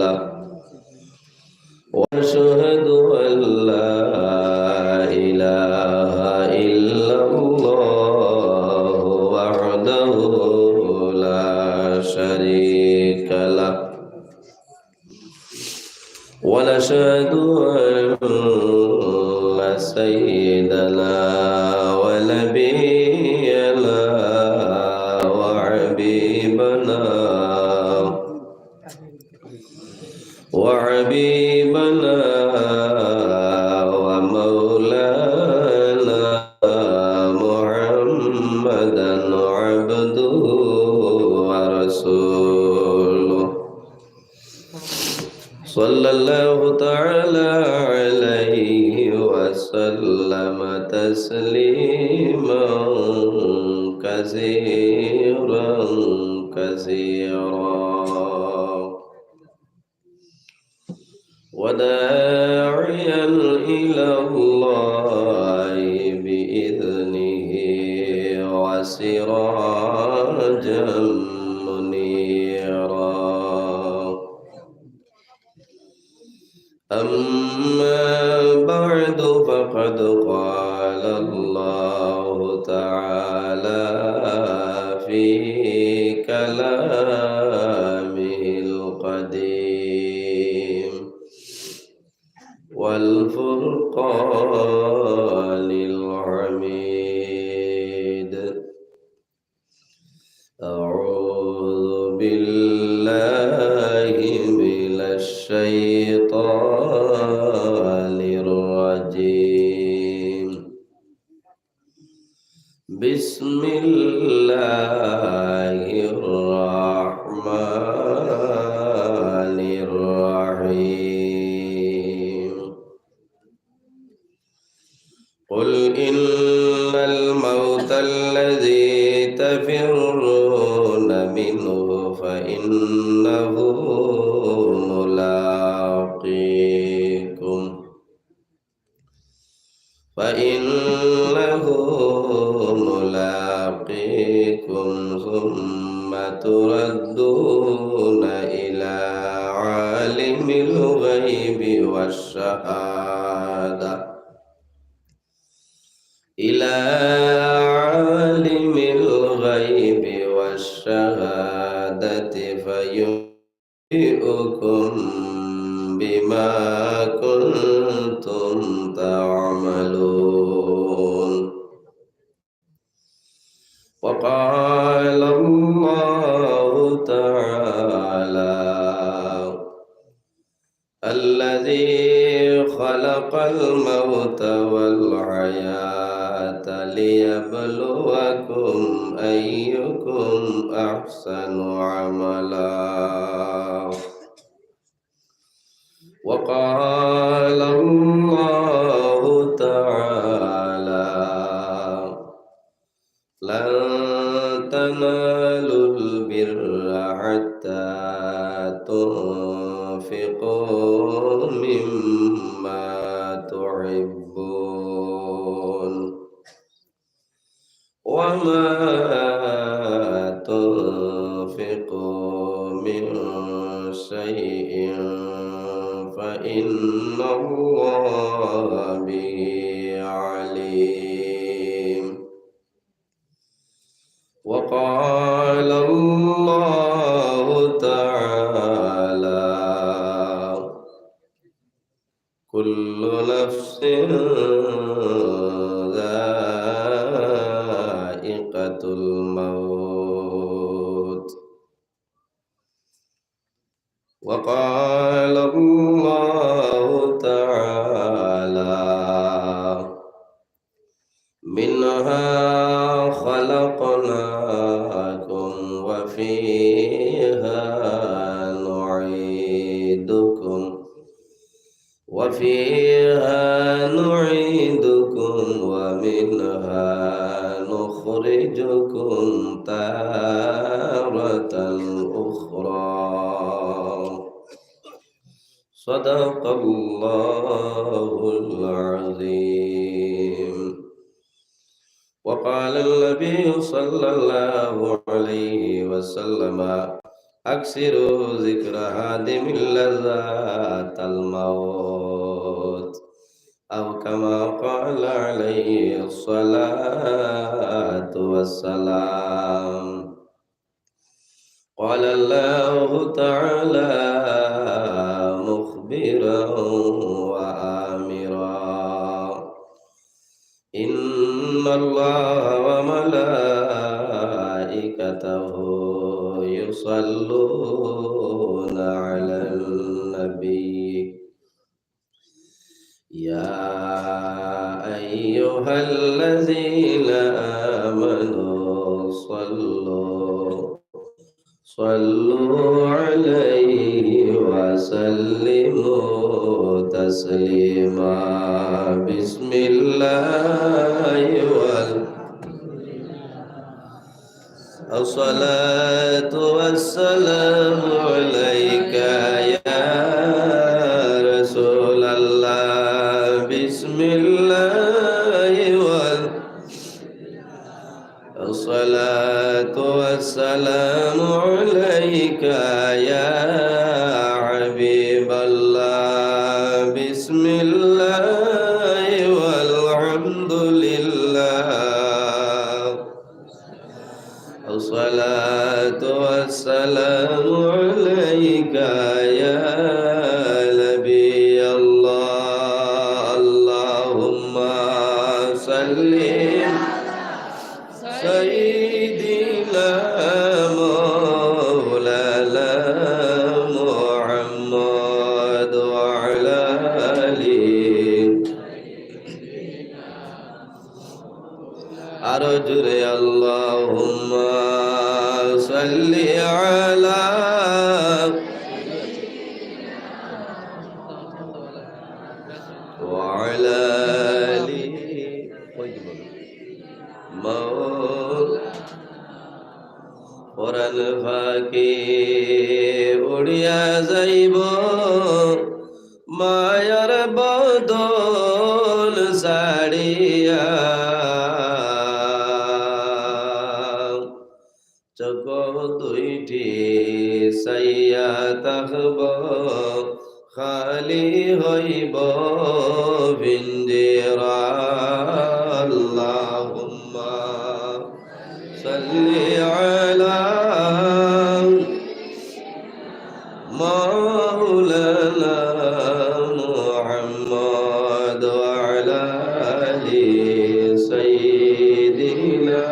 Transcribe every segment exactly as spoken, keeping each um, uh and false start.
له. وأشهد أن لا إله إلا الله وحده لا شريك له. ونشهد أن سيدنا ونبينا وحبيبنا وحبيبنا ومولانا محمدا عبده ورسوله، صلى الله تعالى عليه وسلم تسليما كثيرا كثيرا. وداعيا إلى الله بإذنه وسراجا منيرا. أما بعد، فقد قال الله تعالى في كلامه القديم والفرقان الحميد: أعوذ بالله من الشيطان الرجيم. بسم الله الرحمن الرحيم. قل إن الموت الذي تفرون منه فإنه ملاقيكم، فإنه ملاقيكم ثم تردون إلى عالم الغيب والشهادة، إلى عالم الغيب والشهادة فينبئكم بما كنتم تعملون. وقال الله تعالى: الذي خلق الموت والحياة ليبلوكم أيكم أحسن عملا. وقال الله تعالى: لن تنالوا البر حتى تنفقوا مما تحبون، وما تنفقوا من شيء فإن الله به عليم. وقال الله تعالى: كل نفس ذائقة الموت. وقال الله تعالى: منها خلقناكم وفيها نعيدكم، وفيها نعيدكم ومنها نخرجكم تارة أخرى. صدق الله العظيم. وقال النبي صلى الله عليه وسلم: أكثروا ذكر هادم اللذات الموت، أو كما قال عليه الصلاة والسلام. قال الله تعالى مخبرا وآمرا: إن الله وملائكته يصلون على النبي، يا أيها الذين آمنوا صلوا، صلوا عليه وسلموا تسليما. بسم الله وال- الصلاة والسلام عليك يا رسول الله. بسم الله وال- الصلاة والسلام عليك يا حبيب الله. بسم الله والحمد لله. الصلاة والسلام عليك يا نبي الله. اللهم صل سيدنا مولانا محمد وعلى آله. আরো জোরে, اللهم صل على وعلى آله. মৌ-, পরান পাখি উড়িয়া যাইব মায়ার বদন ছাড়িয়া। চোখ দুইটি চাইয়া থাকব, খালি হইব পিঞ্জিরা। اللهم صل على مولانا محمد وعلى آل سيدنا.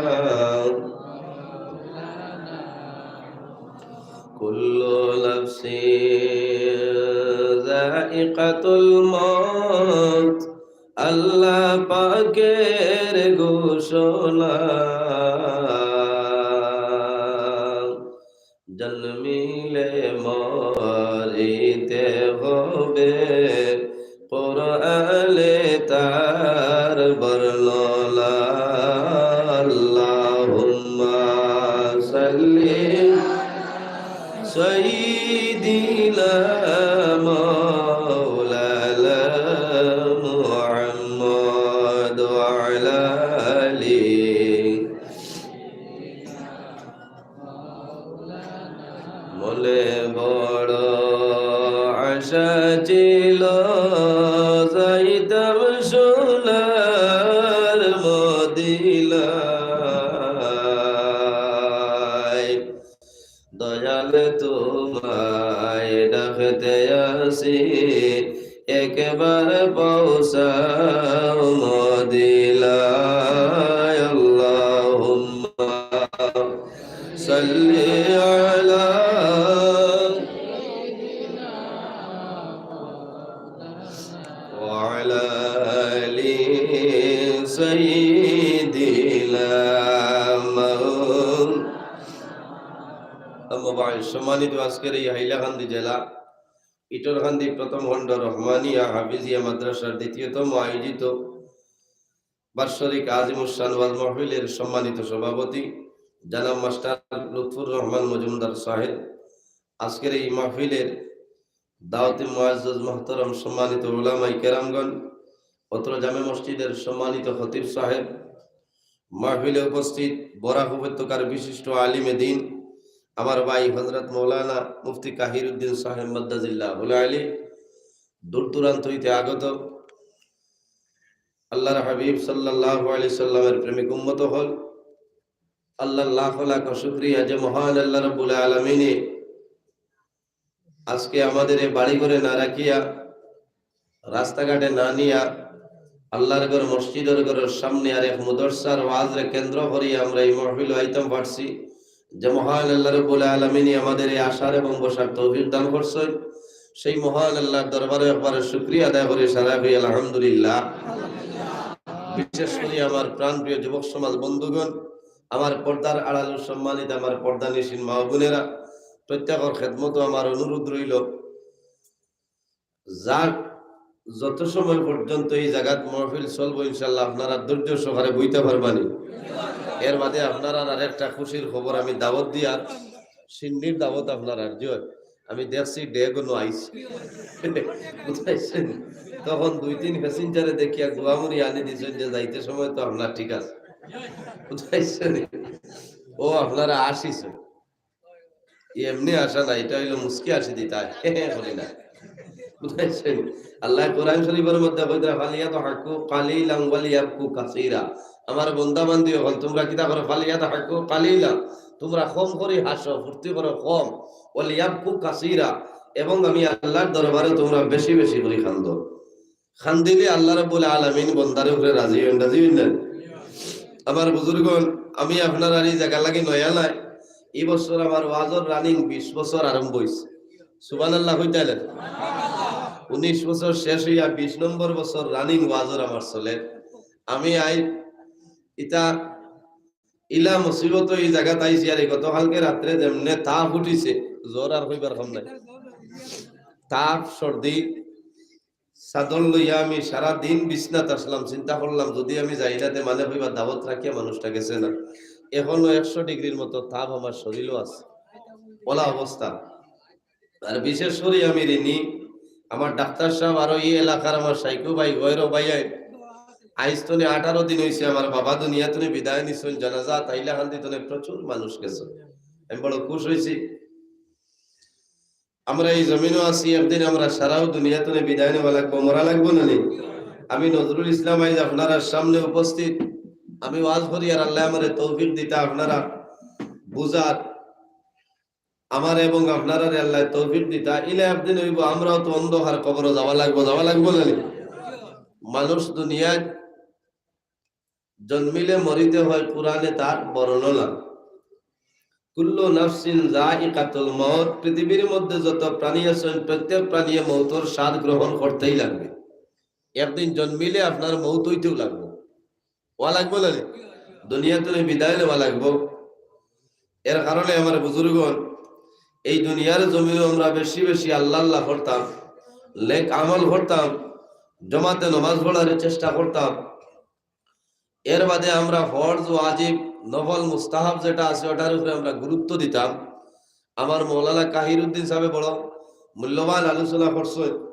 كل نفس ذائقة الموت، আল্লাহ পাকের ঘোষণা। জন্মিলে মরিতে হবে, কোরআনে তার বর্ণনা। اللهم صل سيدنا مولانا محمد وعلى آل মনে বড় আশা ছিল, যাইতাম সোনার মদিনায়। দয়াল তোমায় ডাকতে আসি, একবার পৌঁছাও মদিনায়। اللهم صل على وعلى آل سيدنا مولانا। أما بعد، সম্মানিত আজকের এই হাইলাকান্দি জেলা ইটরকান্দি প্রথম খণ্ড রহমানিয়া হাফিজিয়া মাদ্রাসার দ্বিতীয়তম আয়োজিত বাৎসরিক আজিমুস শান ওয়াজ মাহফিলের সম্মানিত সভাপতি জনাব মাস্টার লুৎফুর রহমান মজুমদার সাহেব, আজকের এই মাহফিলের দাওয়াতি মুআজ্জাজ মুহতারাম সম্মানিত উলামায়ে কেরামগণ, অত্র জামে মসজিদের সম্মানিত খতিব সাহেব, মাহফিলে উপস্থিত বরাক উপত্যকার বিশিষ্ট আলিমে দ্বীন, আমার ভাই হযরত মাওলানা মুফতি কাহিরুদ্দিন সাহেব মাদ্দাজিল্লাহুল আলী, দূর দূরান্ত হইতে আগত আল্লাহর হাবিব সাল্লাল্লাহু আলাইহি সাল্লামের প্রেমিক উম্মত অকল, আল্লাহর লাখ লাখ শুকরিয়া যে মহান আল্লাহ রাব্বুল আলামিনে আজকে আমাদের এই বাড়ি ঘরে না রাখিয়া, রাস্তাঘাটে না নিয়া, আল্লাহর ঘর, মসজিদর ঘরর সামনে আর এক মাদ্রাসার ওয়াজরে কেন্দ্র করিয়া আমরা এই মাহফিল আইতাম পারছি। যে মহান আল্লাহ রাব্বুল আলামিনে আমাদের এই আসার এবং বসার তৌফিক দান করছইন, সেই মহান আল্লাহর দরবারে একবার শুকরিয়া আদায় করি, সারা করি আলহামদুলিল্লাহ। বিশেষ করি আমার প্রাণপ্রিয় যুবক সমাজ বন্ধুগণ, আমার পর্দার আড়াল সম্মানিত আমার পর্দানিশীন মা বোনেরা, প্রত্যেকর খেদমতো আমার অনুরোধ রইল, যাক, যত সময় পর্যন্ত এই জাগাত মাহফিল চলবো, ইনশাআল্লাহ আপনারা ধৈর্য সহকারে বইতে পারবানি। এর বাদে আপনারা আর একটা খুশির খবর আমি দাওয়াত দিয়ার, সিন্নির দাওয়াত আপনারা আর জোর। আমি দেখছি ডেগ নো আইস। বুঝাইছেন? তখন দুই তিন প্যাসেঞ্জারে দেখিয়া গুয়ামুড়ি আনি দিছেন যে যাইতে সময় তো আপনার ঠিক আছে। বুঝাইছেন? ও আপনারা আসিছেন। এমনি আসা না, এটা হইলো মুস্কি আসি দিতা। হে হে করি না। বুঝাইছেন? আল্লাহ কোরআন শরীফের মধ্যে কইতা, "ফালিয়াদহাকু কালিলান ওয়ালিয়াবকু কাসীরা।" আমার বন্দা বান্দি অকল, তোমরা কিতা করো? "ফালিয়াদহাকু কালিলা।" তোমরা কম করি হাসো, ফুর্তি করো কম। "ওয়ালিয়াবকু কাসীরা।" এবং আমি আল্লাহর দরবারে তোমরা বেশি বেশি করি কান্দো। কান্দিলে আল্লাহ রাব্বুল আলামিন বন্দার উপরে রাজি হইন, রাজি হইন না? আমার বুজুর্গণ, আমি আপনারার এই জাগা লাগি নয়া নায়। এই বছর আমার ওয়াজর রানিং বিশ বছর আরম্ভ হইছে। সুবহানাল্লাহ কইতাইন। উনিশ বছর শেষ হইয়া বিশ নম্বর বছর রানিং ওয়াজর আমার চলে। আমি আই ইতা ইলা মুসিবত এই জাগাত আইছি, আর এই গতকালকে রাত্রে যেমনে তাপ উঠিছে, জ্বর আর কইবার কাম নাই। তাপ, সর্দি, চাদর লইয়া আমি সারা দিন বিছনাত আসলাম, চিন্তা করলাম যদি আমি যাই না, তে মানে কইবা দাওয়াত রাখিয়া মানুষটা গেছে না। এখনো একশো ডিগ্রির মতো তাপ আমার শরীরও আছে, ওলা অবস্থা। আর বিশেষ করি আমি ঋণী আমার ডাক্তার সাহেব, আরো এই এলাকার আমার সাইকু ভাই, গয়রো ভাই, আইজ তনে আঠারো দিন হইছে আমার বাবা দুনিয়া তনে বিদায় নিছইন, জানাজা তাইলা কান্দি তনে প্রচুর মানুষ গেছে, আমি বড় খুশ হইছি। আমরা এই জমিনও আছি, একদিন আমরা সারাও দুনিয়া তনে বিদায় নেওয়া লাগবো, মরা লাগবো না নি? আমি নজরুল ইসলাম আইজ আপনারার সামনে উপস্থিত, আমি ওয়াজ করি আর আল্লাহ আমারে তৌফিক দিতা আপনারা বুঝার, আমার এবং আপনারারে আল্লাহ তৌফিক দিতা, ইলা একদিন হইব আমরাও তো অন্ধকার কবরও যাওয়া লাগবো, যাওয়া লাগবো না নি? মানুষ দুনিয়ায় জন্মিলে মরিতে হয়, কোরআনে তার বর্ণনা। কুল্লু নাফসিন যায়িকাতুল মাউত, পৃথিবীর মধ্যে যত প্রাণী আছেন প্রত্যেক প্রাণীয়ে মৌতর স্বাদ গ্রহণ করতেই লাগবে। একদিন জন্মিলে আপনার মৌত হইতেও লাগবো, ওয়া লাগবো না নি? দুনিয়া তনে বিদায় নেওয়া লাগবো। এর কারণে আমার বুজুর্গণ, এই দুনিয়ার জমিনও আমরা বেশি বেশি আল্লাহ আল্লাহ করতাম, নেক আমল করতাম, জমাতে নমাজ পড়ার চেষ্টা করতাম। এর বাদে আমরা ফরজ, ওয়াজিব, নফল, মুস্তাহাব যেটা আছে ওটার উপরে আমরা গুরুত্ব দিতাম। আমার মৌলানা কাহিরুদ্দিন সাহেবে বড় মূল্যবান আলোচনা করছইন।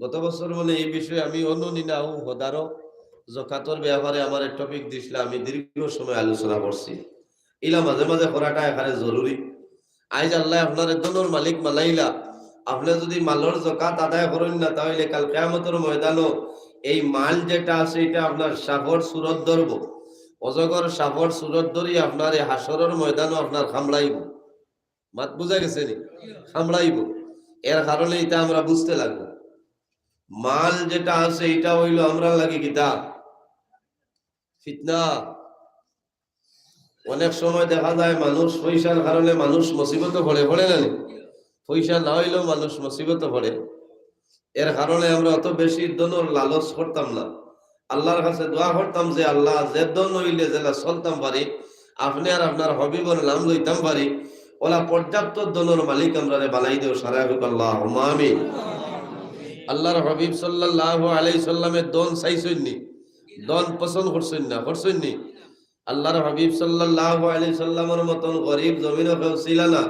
গত বছর মানে এই বিষয়ে আমি অনুনিনা ও হদারো জকাতর ব্যাপারে আমার টপিক দিছিলা, আমি দীর্ঘ সময় আলোচনা করছি। ইলা মাঝে মাঝে করাটা এখানে জরুরি। আইজ আল্লাহ আপনারে ধনর মালিক বানাইলা, আপনে যদি মালর জকাত আদায় করইন না, তাইলে কাল কিয়ামতর ময়দানো এই মাল যেটা আছে, এটা আপনার সাপর সুরত ধরবো। অজগর সাপর সুরত ধরি আপনারে হাশরর ময়দানো আপনার কামড়াইবো। মাত বুঝা গেছে নি? কামড়াইবো। এর কারণে এটা আমরা বুঝতে লাগবো। মাল যেটা আছে, এটা হইলো আমরার লাগি কিতা? ফিতনা। অনেক সময় দেখা যায় মানুষ পয়সার কারণে মানুষ মুসিবতে পড়ে, পড়ে না নি? পয়সা না হইলেও মানুষ মুসিবতে পড়ে। এর কারণে আমরা অত বেশি ধনর লালচ করতাম না। আল্লাহর কাছে দোয়া করতাম যে, "আল্লাহ, যে ধন হইলে যেলা চলতাম পারি, আপনে আর আপনার হাবিবর নাম লইতাম পারি, ওলা পর্যাপ্ত ধনর মালিক আমরারে বানাই দেও।" সারা হোক আল্লাহুম্মা আমিন। আল্লাহর হাবিব সাল্লাল্লাহু আলাইহি সাল্লামে ধন চাইছইন নি? ধন পছন্দ করছইন না, করছইন নি? আল্লাহর হাবিব সাল্লাল্লাহু আলাইহি সাল্লামর মতন গরিব জমিনো কেউ ছিল না,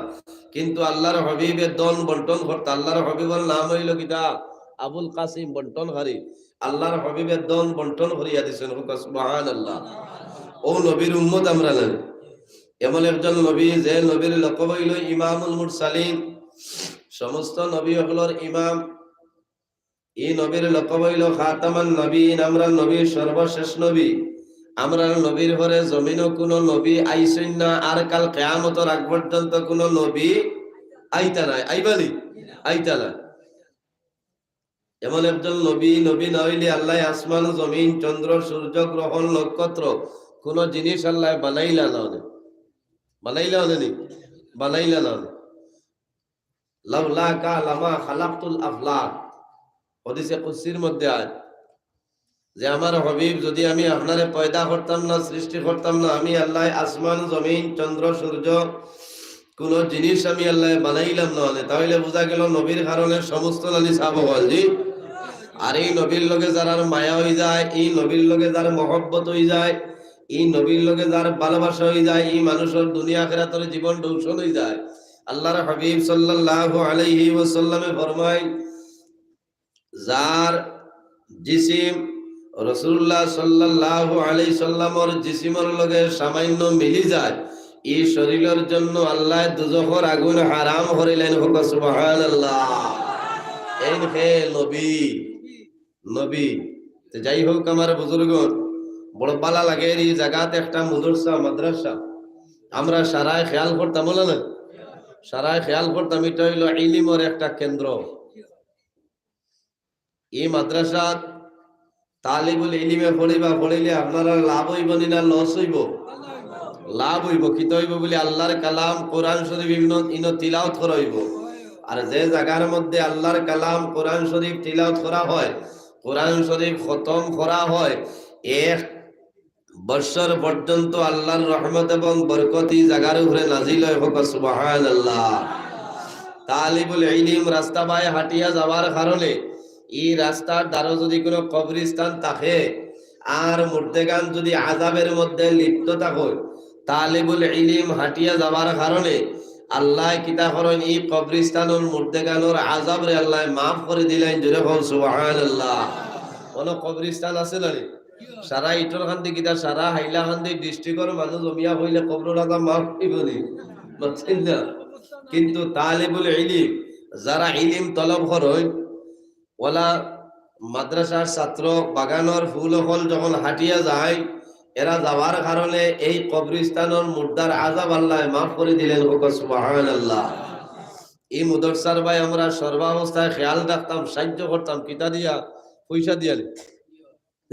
কিন্তু আল্লাহর হাবিবে ধন বন্টন করতা। আল্লাহর হাবিবর নাম হইল কিতা? আবুল কাসিম বন্টনকারী। আল্লাহর হাবিবে ধন বন্টন করিয়া দিছেন, হোক সুবহানাল্লাহ। ও নবীর উম্মত আমরা না নি? এমন একজন নবী, যে নবীর লকব অইল ইমামুল মুরসালিন, সমস্ত নবী অকলর ইমাম। ই নবীর লকব অইল খাতামান নবীন, আমরার নবী সর্বশেষ নবী। আমরার নবীর পরে জমিনো কুনু নবী আইছইন না, আর কাল কিয়ামতর আগ পর্যন্ত কুনু নবী আইতা নায়। আইবা নি? আইতা নায়। এমন একজন নবী, নবী না অইলে আল্লায় আসমান, জমিন, চন্দ্র, সূর্য, গ্রহণ, নক্ষত্র, কুনু জিনিস আল্লায় বানাইলা না অনে। বানাইলা অনে নি? বানাইলা না অনে। "লাউলাকা লামা খালাকতুল আফলাক।" হাদিসে কুদসির মধ্যে আয় যে, "আমার হাবিব, যদি আমি আপনারে পয়দা করতাম না, সৃষ্টি করতাম না, আমি আল্লায় আসমান, জমিন, চন্দ্র, সূর্য, কুনু জিনিস আমি আল্লায় বানাইলাম না অনে।" তাইলে বুঝা গেল নবীর কারণে সমস্ত নানি সাব অকল, জি। আর ই নবীর লগে যারার মায়া অইযায়, ই নবীর লগে যার মহব্বত অইযায়, ই নবীর লগে যার ভালোবাসা অইযায়, ই মানুষর দুনিয়া আখিরাতর জীবন রোশন অইযায়। আল্লাহর হাবিব সাল্লাল্লাহু আলাইহি ওয়াসাল্লামে ফরমায়, যার জিসিম রাসূলুল্লাহ সাল্লাল্লাহু আলাইহি সাল্লামর জিসিমর লগে সামান্য মিলি যায়, ই শরীরর জন্য আল্লায় দুজখর আগুন হারাম করিলাইন। কউক্কা সুবহানাল্লাহ। এইন হে নবী, নবী। তে যাই হউক, আমার বুজুর্গ, বড় ভালা লাগের ই জাগাত একটা মুদরসা, মাদ্রাসা। আমরা সারায় খেয়াল করতাম, বলে না? সারায় খেয়াল করতাম, ইটা অইল ইলিমর একটা কেন্দ্র। ই মাদ্রাসাত তালিবুল ইলিমে পড়িবা, পড়িলে আপনারার লাভ অইবো নি না লস অইবো? লাভ অইবো। কিতা অইবো বুলি আল্লাহর কালাম কোরআন শরীফ ইনো, ইনো তিলাওত করা অইবো। আর যে জাগার মধ্যে আল্লাহর কালাম কোরআন শরীফ তিলাওত করা হয়, কোরআন শরীফ খতম করা হয়, এক বৎসর পর্যন্ত আল্লাহর রহমত এবং বরকত ই জাগার উপরে নাজিল অয়। কউক্কা সুবহানাল্লাহ। তালিবুল ইলিম রাস্তা বায় হাঁটিয়া যাওয়ার কারণে ই রাস্তার ধারো যদি কুনু কবরস্থান থাকে আর মুর্দেগান যদি আযাবের মধ্যে লিপ্ত থাকে, তালিবুল ইলিম হাঁটিয়া যাওয়ার কারণে আল্লায় কিতা করইন, ই কবরস্থানর মুর্দেগানর আযাবরে আল্লায় মাফ করি দিলাইন। জোরে কউক্কা সুবহানাল্লাহ। কুনু কবরস্থান আছে না নি? সারা ইটর কান্দি কিতা, সারা হাইলাকান্দি ডিস্ট্রিক্টর মানুষ জমিয়া অইলে কবরর আযাব মাফ অইবো নি? বুঝছইন না? কিন্তু তালিবুল ইলিম, যারা ইলিম তলব করইন, ওলা মাদ্রাসার ছাত্র, বাগানর ফুল অকল যখন হাঁটিয়া যায়, এরা যাওয়ার কারণে এই কবরস্থানর মুর্দার আযাব আল্লায় মাফ করি দিলাইন। কউক্কা সুবহানাল্লাহ। ই মুদরসার বায় আমরা সর্বাবস্থায় খেয়াল রাখতাম, সাহায্য করতাম, কিতা দিয়া? পয়সা দিয়া নি?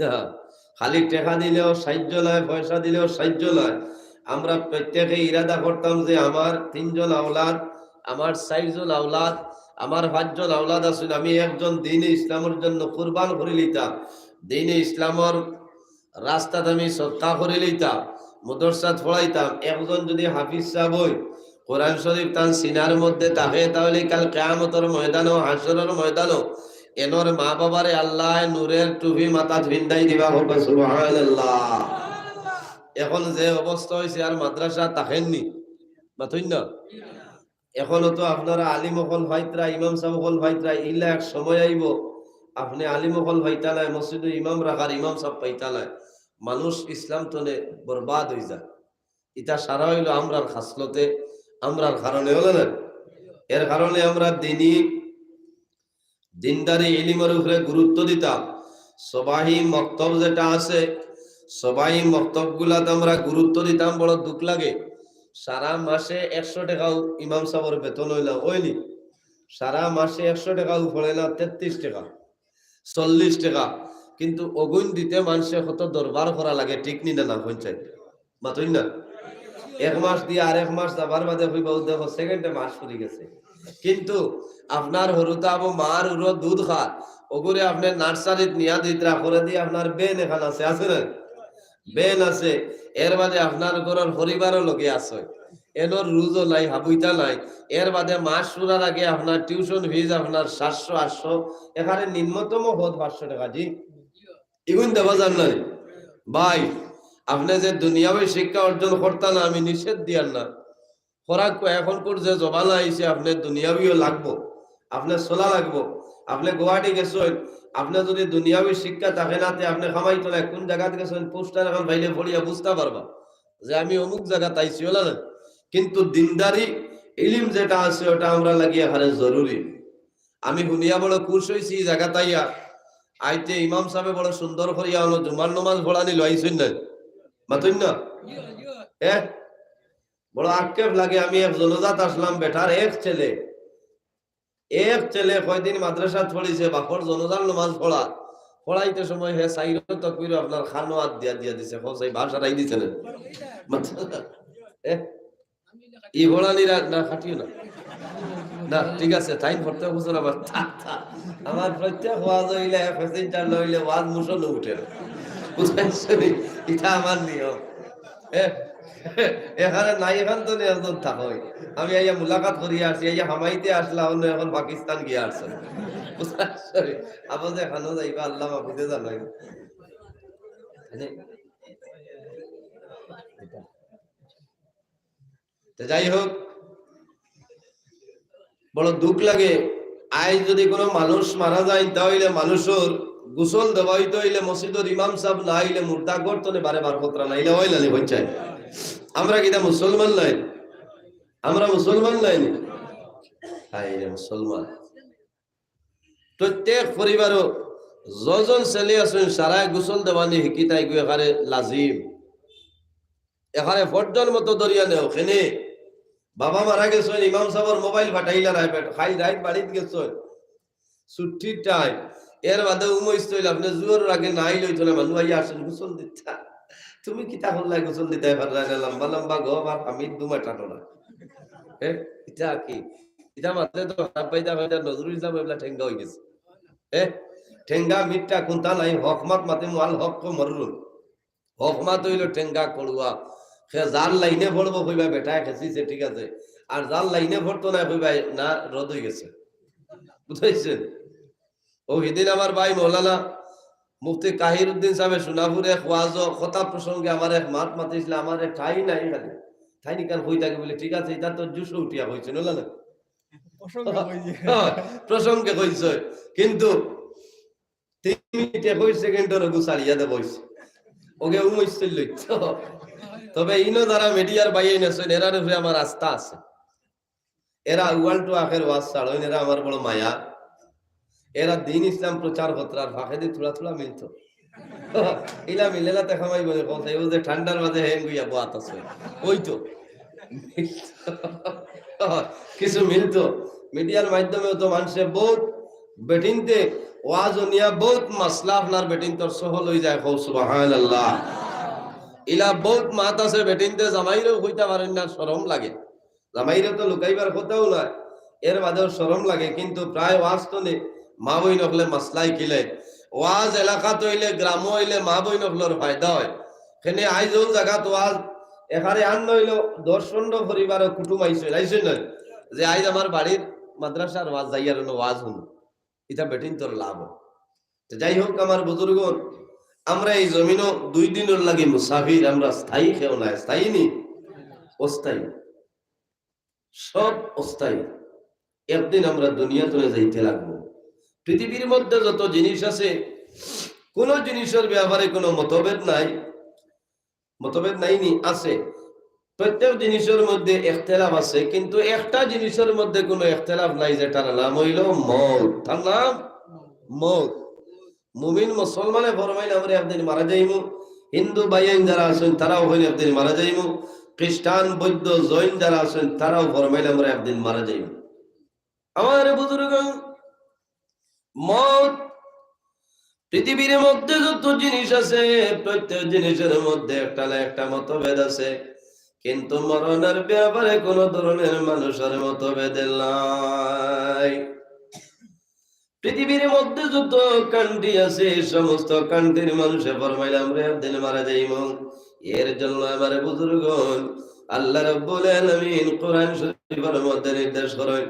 হ্যাঁ, খালি টেকা দিলেও সাহায্য নায়, পয়সা দিলেও সাহায্য নায়। আমরা প্রত্যেকে ইরাদা করতাম যে আমার তিনজন আওলাদ, আমার চাইরজন আওলাদ, আমার পাঁচজন আওলাদ আছইন, আমি একজন দ্বীনে ইসলামর জন্য কুরবান করি লিতাম, দ্বীনে ইসলামর রাস্তাত আমি সদকা করি লিতাম, মুদরসাত পড়াইতাম। একজন যদি হাফিজ সাব অয়, কোরআন শরীফ তান সিনার মধ্যে থাকে, তাইলে কাল কিয়ামতর ময়দানো, হাশরর ময়দানো এনর মা বাবারে আল্লায় নূরের টুপি মাথাত পিন্দাই দিবা। কউক্কা সুবহানাল্লাহ। এখন যে অবস্থা অইছে, আর মাদ্রাসা থাকের নি, মাতইন না? এখনো তো আপনারা আলিম অকল পাইতরা, ইমাম সাব অকল পাইতরা, ইলা এক সময় আইবো, আপনে আলিম অকল পাইতা নায়, মসজিদো ইমাম রাখার ইমাম সাব পাইতা নায়। মানুষ ইসলাম তনে বরবাদ অইযায়। ইতা সারা অইলো আমরার খাসলতে, আমরার কারণে, অইলো না? এর কারণে আমরা দ্বীনি, দ্বীনদারি ইলিমর উপরে গুরুত্ব দিতাম। সবাহি মক্তব যেটা আছে, সবাহি মক্তবগুলাত আমরা গুরুত্ব দিতাম। বড় দুখ লাগে, সারা মাসে একশো টেকাও ইমাম সাবর বেতন অয় না, অয় নি? সারা মাসে একশো টেকাও পড়ে না, তেত্রিশ টেকা, চল্লিশ টেকা, কিন্তু অগুইন দিতে মানষে কত দরবার করা লাগে, ঠিক নি না? না, পঞ্চায়েত মাতইন না? এক মাস দিয়া আরেক মাস যাবার বাদে কইবা, "ও দেখো, সেকেন্ডে মাস ফুরি গেছে।" কিন্তু আপনার হুরুতাবো মার উরো দুধ খার, অগুরে আপনে নার্সারিত নিয়া দিতরা, করে দি আপনার ভ্যান এখান আছে, আছে না? ভ্যান আছে, এর বাদে আপনার ঘরর পরিবারও লগে আছে, এনর রুজও নাই, হাবুইতা নাই, এর বাদে মাস ফুরার আগে আপনার টিউশন ফিজ আপনার সাতশো, আটশো, এখানে নিম্নতম হদ পাঁচশো টেকা, জি, ইগুইন দেওয়া যার না নি? ভাই, আপনে যে দুনিয়াবি শিক্ষা অর্জন করতা না, আমি নিষেধ দিয়ার না, করা, এখনকুর যে জমানা আইছে, আপনে দুনিয়াবিও লাগবো, আপনে চলা লাগবো। আপনে গুয়াহাটি গেছইন, আপনে যদি দুনিয়াবি শিক্ষা থাকে না, তে আপনে কামাইতো না, কোন জাগাত গেছইন, পোস্টার এখন পাইলে পড়িয়া বুঝতা পারবা। যে আমি অমুক জাগাত আইছি, অলা না। কিন্তু দিনদারি ইলিম যেটা আছে, ওটা আমরা লাগি এখানে জরুরি। আমি হুনিয়া বড় খুশ অইছি ই জাগাত আইয়া। আইতে ইমাম সাবে বড় সুন্দর করিয়া অনো জুমার নমাজ পড়ানি লইছইন না, মাতইন না? এ, বড় আক্ষেপ লাগে। আমি এক জনাজাত আসলাম, বেটার এক ছেলে, এক ছেলে কয়দিন মাদ্রাসাত পড়িছে, বাপর জনাজার নমাজ পড়া, পড়াইতে সময় হে চাইরো তকবিরো আপনার কানো আত দিয়া দিয়া দিছে, কও চাই বাস হারাই দিছে না। এ, ই পড়ানি রা-, না, কাটিও না। না, ঠিক আছে, তাইন পড়তে বুঝো না, আমার তা, তা। আমার প্রত্যেক ওয়াজ অইলে, passenger লইলে ওয়াজ মুষো না উঠে না। বুঝছইন নি? ইটা আমার নিয়ম। এ, এখানে নাই, এখান তো নিয়ে একজন থাকই। আমি আইয়া মুলাকাত করিয়া আসছি, আইয়া হামাইতে আসলা, অন্য এখন পাকিস্তান গিয়া আসছে। বুঝছইন নি? আবার যে খানো যাইবা, আল্লাহ মাহফুজে জানাই। মানে, তো যাই হোক, বড় দুঃখ লাগে। আইজ যদি কোনো মানুষ মারা যায়, তাহলে মানুষর গোসল দেওয়া অইতো অইলে মসজিদর ইমাম সাব না আইলে মুর্দা গর্ত থনে বারে বার করতরা না, ইলা অইলা নি? অইছে। আমরা কিতা মুসলমান নায়? আমরা মুসলমান নায় নি? হায় রে মুসলমান। প্রত্যেক পরিবারো যতজন ছেলে আছইন, সারায় গোসল দেওয়ানি হিকিতা ইগু এখানে লাজিম। এখানে ফর্জর মতো ধরিয়া নেও। কেনে? বাবা মারা গেছইন, ইমাম সাবর মোবাইল ফাটাইলা রায় বেটা, খাইল রাইত বাড়িত গেছইন, ছুটির time, এর বাদে উমইস্ত অইল, আপনে জুহরর আগে না আইলে অইতো না, মানুষ আইয়া আসেন গোসল দিতা। তুমি কিতা করলায় গোসল দিতায় পারলায় না, লম্বা লম্বা গপ আর হামিদ দুমা টানো না। এ, ইটা কি? ইটা মাতলে তো খারাপ পাইতা, পাইতা, নজরুল ইসলাম অইবলা ঠেঙ্গা অইগেছে। এ, ঠেঙ্গা মিঠা কুন্তা নাই, হক মাত মাতে মুআল হক কো মররুন। হক মাত অইলো ঠেঙ্গা কড়ুয়া। হে যার লাইনে পড়বো কইবা বেটায় খেছিছে, ঠিক আছে, আর যার লাইনে পড়তো না কইবা না, রদ অইগেছে। বুঝছইন? ও হিদিন আমার ভাই মৌলানা মুফতি কাহির উদ্দিন সাবে সোনাপুরে এক ওয়াজো কথা প্রসঙ্গে আমার এক মাত মাতিছিল, আমার এক ঠাই নাই খালি। ঠাই নিকান কই থাকে বলে, ঠিক আছে, ইটা তো জুশো উঠিয়া কইছে, না, না? প্রসঙ্গে কইছে। হ্যাঁ, প্রসঙ্গে কইছে। কিন্তু তিন মিনিট একুশ সেকেন্ডর ওগু ছাড়িয়া দেব অইছে। ওগে উমইসছিল লইতো। তবে ইনো যারা মিডিয়ার ভাইয়াইন আছইন, এরার উপরে আমার আস্থা আছে। এরা আউয়াল টু আখের ওয়াজ ছাড়ইন, এরা আমার বড় মায়া। এরা দিন ইসলাম প্রচার করতরার ফাঁকেদি থুড়া থুড়া মিলতো। ইলা মিলে না তে খামাই বলে, কও চাই, ও যে ঠান্ডার মাঝে হেন গুইয়া বওয়াত আছে। ওই তো। কিছু মিলতো। মিডিয়ার মাধ্যমেও তো মানষে বউত বেটিন্তে ওয়াজ হুনিয়া বউত মাসলা আপনার বেটিন্তর সহল অইযায়, কও সুবহানাল্লাহ। ইলা বউত মাত আছে বেটিন্তে জামাইরেও কইতা পারইন না, শরম লাগে। জামাইরে তো লুকাইবার কথাও নায়, এর বাদেও শরম লাগে, কিন্তু প্রায় ওয়াজ থনে মা বইন অকলে মাসলা হিকিলে, ওয়াজ এলাকাত অইলে, গ্রামো অইলে মা বইন অকলর ফায়দা অয়। কেনে আইজ অউ জাগাত ওয়াজ এখানে আর নইলো দশ পনরো পরিবারর কুটুম আইছইন, আইছইন না? যে আইজ আমার বাড়ির মাদ্রাসার ওয়াজ যাইয়ার অনো ওয়াজ হুনো, ইটা বেটিন্তর লাভ অয়। তো যাই হোক আমার বুজুর্গন, আমরা এই জমিনো দুই দিনর লাগি মুসাফির, আমরা স্থায়ী কেউ নায়, স্থায়ী নি, অস্থায়ী। সব অস্থায়ী। একদিন আমরা দুনিয়া থনে যাইতে লাগবো। পৃথিবীর মধ্যে যত জিনিস আছে, কোনো জিনিসর ব্যাপারে কোনো মতভেদ নাই। মতভেদ নাই নি? আছে। প্রত্যেক জিনিসর মধ্যে ইখতিলাফ আছে, কিন্তু একটা জিনিসর মধ্যে কোনো ইখতিলাফ নাই, যেটার নাম অইলো মউত। তার নাম মউত। মুমিন মুসলমানে ফরমাইন, আমরা একদিন মারা যাইমু। হিন্দু ভাইয়াইন যারা আছইন, তারাও কইন একদিন মারা যাইমু। খ্রিস্টান, বৌদ্ধ, জৈন যারা আছইন, তারাও ফরমাইন, আমরা একদিন মারা যাইমু। আমার বুজুর্গ, মউত পৃথিবীর মধ্যে যত জিনিস আছে, প্রত্যেক জিনিসর মধ্যে একটা না একটা মতভেদ আছে, কিন্তু মরণর ব্যাপারে কোনো ধরনের মানুষর মতভেদ নাই। পৃথিবীর মধ্যে যত country আছে, সমস্ত countryর মানুষে ফরমাইলা, আমরা একদিন মারা যাইমু। এর জন্য আমার বুজুর্গন, আল্লাহ রাব্বুল আলামিন কোরআন শরীফর মধ্যে নির্দেশ করইন,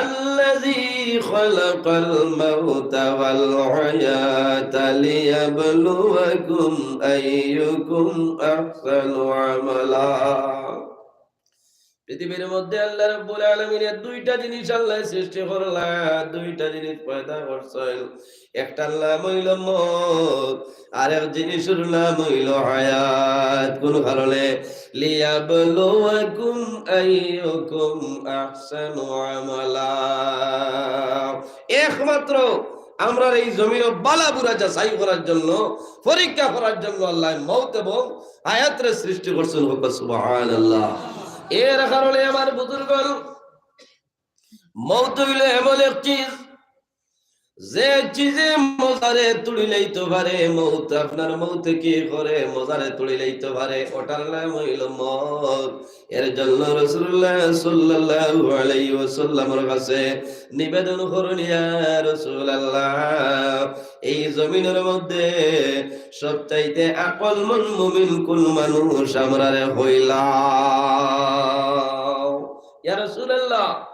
الذي خلق الموت والحياة ليبلوكم أيكم أحسن عملا। পৃথিবীর মধ্যে আল্লাহ রাব্বুল আলামিনে দুইটা জিনিস আল্লাহ সৃষ্টি করলা, দুইটা জিনিস পয়দা করছইন। একটার নাম অইলো মউত, আরেক জিনিসর নাম অইলো হায়াত। কোন কারণে? লিয়াবলুয়াকুম আইয়ুকুম আহসানু আমালা। একমাত্র আমরার এই জমিনো বালা বুরা যাচাই করার জন্য, পরীক্ষা করার জন্য আল্লাহ মউত এবং হায়াতরে সৃষ্টি করছইন। কউক্কা সুবহানাল্লাহ। এর কারণে আমার বুজুর্গণ, মউত অইলো এমন এক চিজ, যে চিজে মজারে তুড়িলাইতো পারে। মউত, আপনার মউতে কি করে? মজারে তুড়িলাইতো পারে, ওটার নাম অইলো মউত। এর জন্য রাসূলুল্লাহ সাল্লাল্লাহু আলাইহি ওয়াসাল্লামর কাছে নিবেদন করইন, ইয়া রাসূলুল্লাহ, এই জমিনর মধ্যে সবচাইতে আকলমন মুমিন কোন মানুষ? আমরারে কইলাও। ইয়া রাসূলুল্লাহ,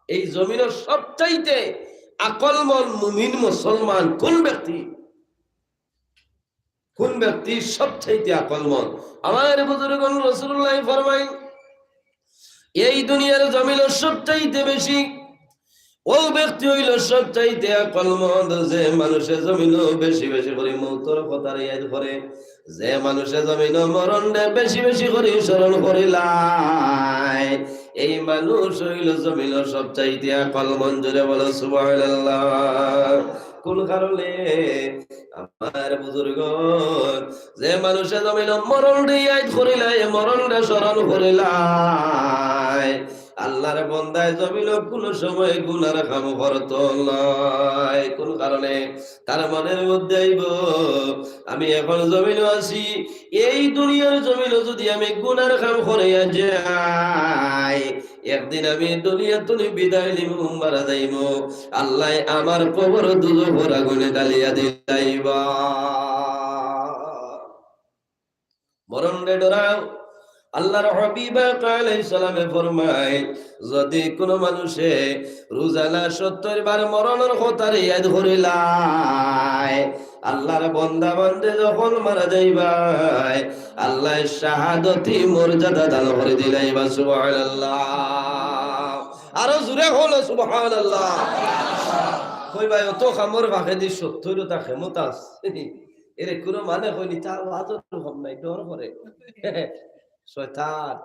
এই জমিনর সবচাইতে আকলমন মুমিন মুসলমান কোন ব্যক্তি? কোন ব্যক্তি সবচাইতে আকলমন? আমার বুজুর্গণ, রাসূলুল্লাহ ফরমাইন, এই দুনিয়ার জমিনর সবচাইতে বেশি, ও ব্যক্তি অইলো সবচাইতে আকলমন, যে মানুষে জমিনো বেশি বেশি করি মউতর কথারে ইয়াদ করে, যে মানুষে জমিনো মরণরে বেশি বেশি করি স্মরণ করিলায়, এই মানুষ অইলো জমিনো সবচাইতে আকলমন। জোরে বলো সুবহানাল্লাহ। কোন কারণে? আমার বুজুর্গ, যে মানুষে জমিনো মরণরে ইয়াদ করিলায়, মরণরে স্মরণ করিলায়, আল্লাহর বন্দায় জমিনো কুনু সময় গুনার কাম করতো নায়। কোন কারণে? তার মনের মধ্যে আইবো, আমি এখন জমিনো আছি, এই দুনিয়ার জমিনো যুদি আমি গুনার কাম করিয়া যাই, একদিন আমি দুনিয়া তুনি বিদায় নিমু, মারা যাইমু, আল্লায় আমার কবর দুজখর আগুনে ঢালিয়া দিলাইবা। মরণরে ডরাও। আল্লাহর হাবিব পাক আলাইহিস সালামে ফরমায়, যুদি কুনু মানুষে রোজানা সত্তর বার মরণর কথারে ইয়াদ করিলায়, আল্লাহর বন্দা বান্দে যখন মারা যাইবায়, আল্লায় শাহাদতি মর্যাদা দান করি দিলাইবা। সুবহানাল্লাহ। আরো জোরে কও না সুবহানাল্লাহ। কইবায়, অত কামর ফাঁকেদি সত্তরও তা ক্ষমতা আছে। এরে কুনু মানে কইনি, তার ওয়াজও কম নাই, ডর করে। শয়তান।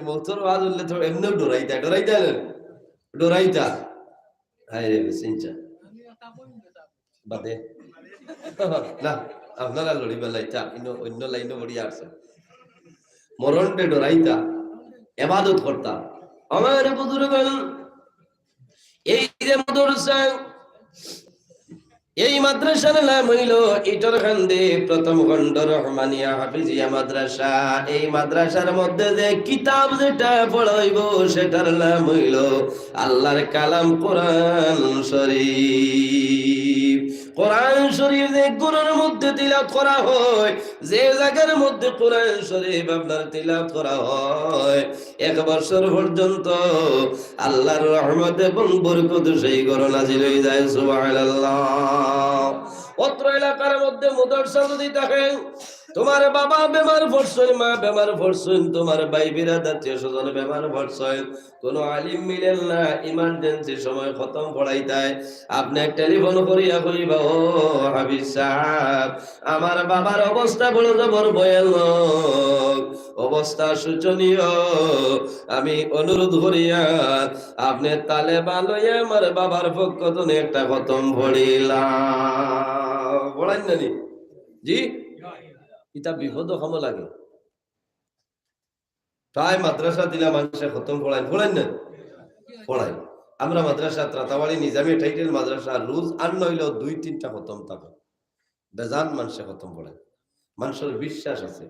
মউতর ওয়াজ অইলে তো এমনেও ডরাইতা, ডরাইতা না? ডরাইতা। হায় রে, বেচিনচা। বাদে। না, আপনারা লড়িবা লাইতা, ইনো অন্য লাইনো বড়ি আছে। মরণরে ডরাইতা, ইবাদত করতা। আমার বুজুর্গ, এই যে মাদ্রাসা, এই মাদ্রাসার নাম অইলো ইটরকান্দি প্রথম খণ্ড রহমানিয়া হাফিজিয়া মাদ্রাসা। এই মাদ্রাসার মধ্যে যে কিতাব যেটা পড়াইবো, সেটার নাম অইলো আল্লাহর কালাম কোরআন শরীফ। কোরআন শরীফ যে ঘরর মধ্যে তিলাওয়াত করা হয়, যে জাগার মধ্যে কোরআন শরীফ আপনার তিলাওয়াত করা হয়, এক বছর পর্যন্ত আল্লাহর রহমত এবং বরকত সেই ঘরো নাজিল অই যায়। সুবহানাল্লাহ। অত্র এলাকার মধ্যে মাদ্রাসা যুদি থাকে, তুমার বাবা বেমার পড়ছইন, মা বেমার পড়ছইন, তুমার ভাই বিরাদ আত্মীয় স্বজন বেমার পড়ছইন, কুনু আলিম মিলের না, emergency সময় খতম পড়াইতায়, আপনে টেলিফোন করিয়া কইবা, "ও হাফিজ সাব, আমার বাবার অবস্থা বড় জবর ভয়ানক, অবস্থা শোচনীয়, আমি অনুরোধ করিয়ার আপনে তালেবান লইয়া আমার বাবার পক্ষ থনে একটা খতম পড়িলা।" পড়াইন না নি? জি? ইতা বিপদো কামো লাগে। প্রায় মাদ্রাসা দিলা মানষে খতম পড়াইন, পড়াইন না? পড়াইন। আমরা মাদ্রাসা ত্রাতাবাড়ি নিজামী টাইটেল মাদ্রাসা রোজ আর নইলেও দুই তিনটা খতম থাকে। বেজান মানষে খতম পড়াইন। মানষর বিশ্বাস আছে।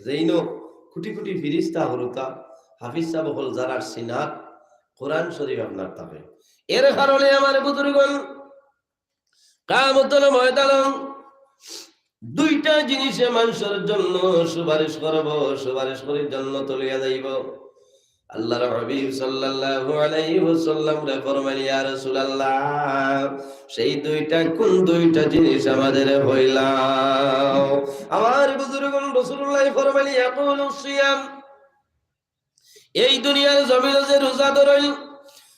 যেইনো কোটি কোটি ফিরিস্তা হুরুতা, হাফিজ সাব অকল যারার সিনাত কোরআন শরীফ আপনার থাকে। এর কারণে আমার বুজুর্গণ, কিয়ামতর ময়দানো দুইটা জিনিসে মানষর জন্য সুপারিশ করবো, সুপারিশ করি জান্নাতো লইয়া যাইবো। আল্লাহর হাবিব সাল্লাল্লাহু আলাইহি ওয়াসাল্লামরে ফরমাইলা, "ইয়া রাসূলুল্লাহ, সেই দুইটা কোন দুইটা জিনিস আমাদেরে কইলাও?" আমার বুজুর্গণ, রাসূলুল্লাহ ফরমাইলা, "ইয়াকুলুস সিয়াম।" এই দুনিয়ার জমিনো যে রোজা ধরইন,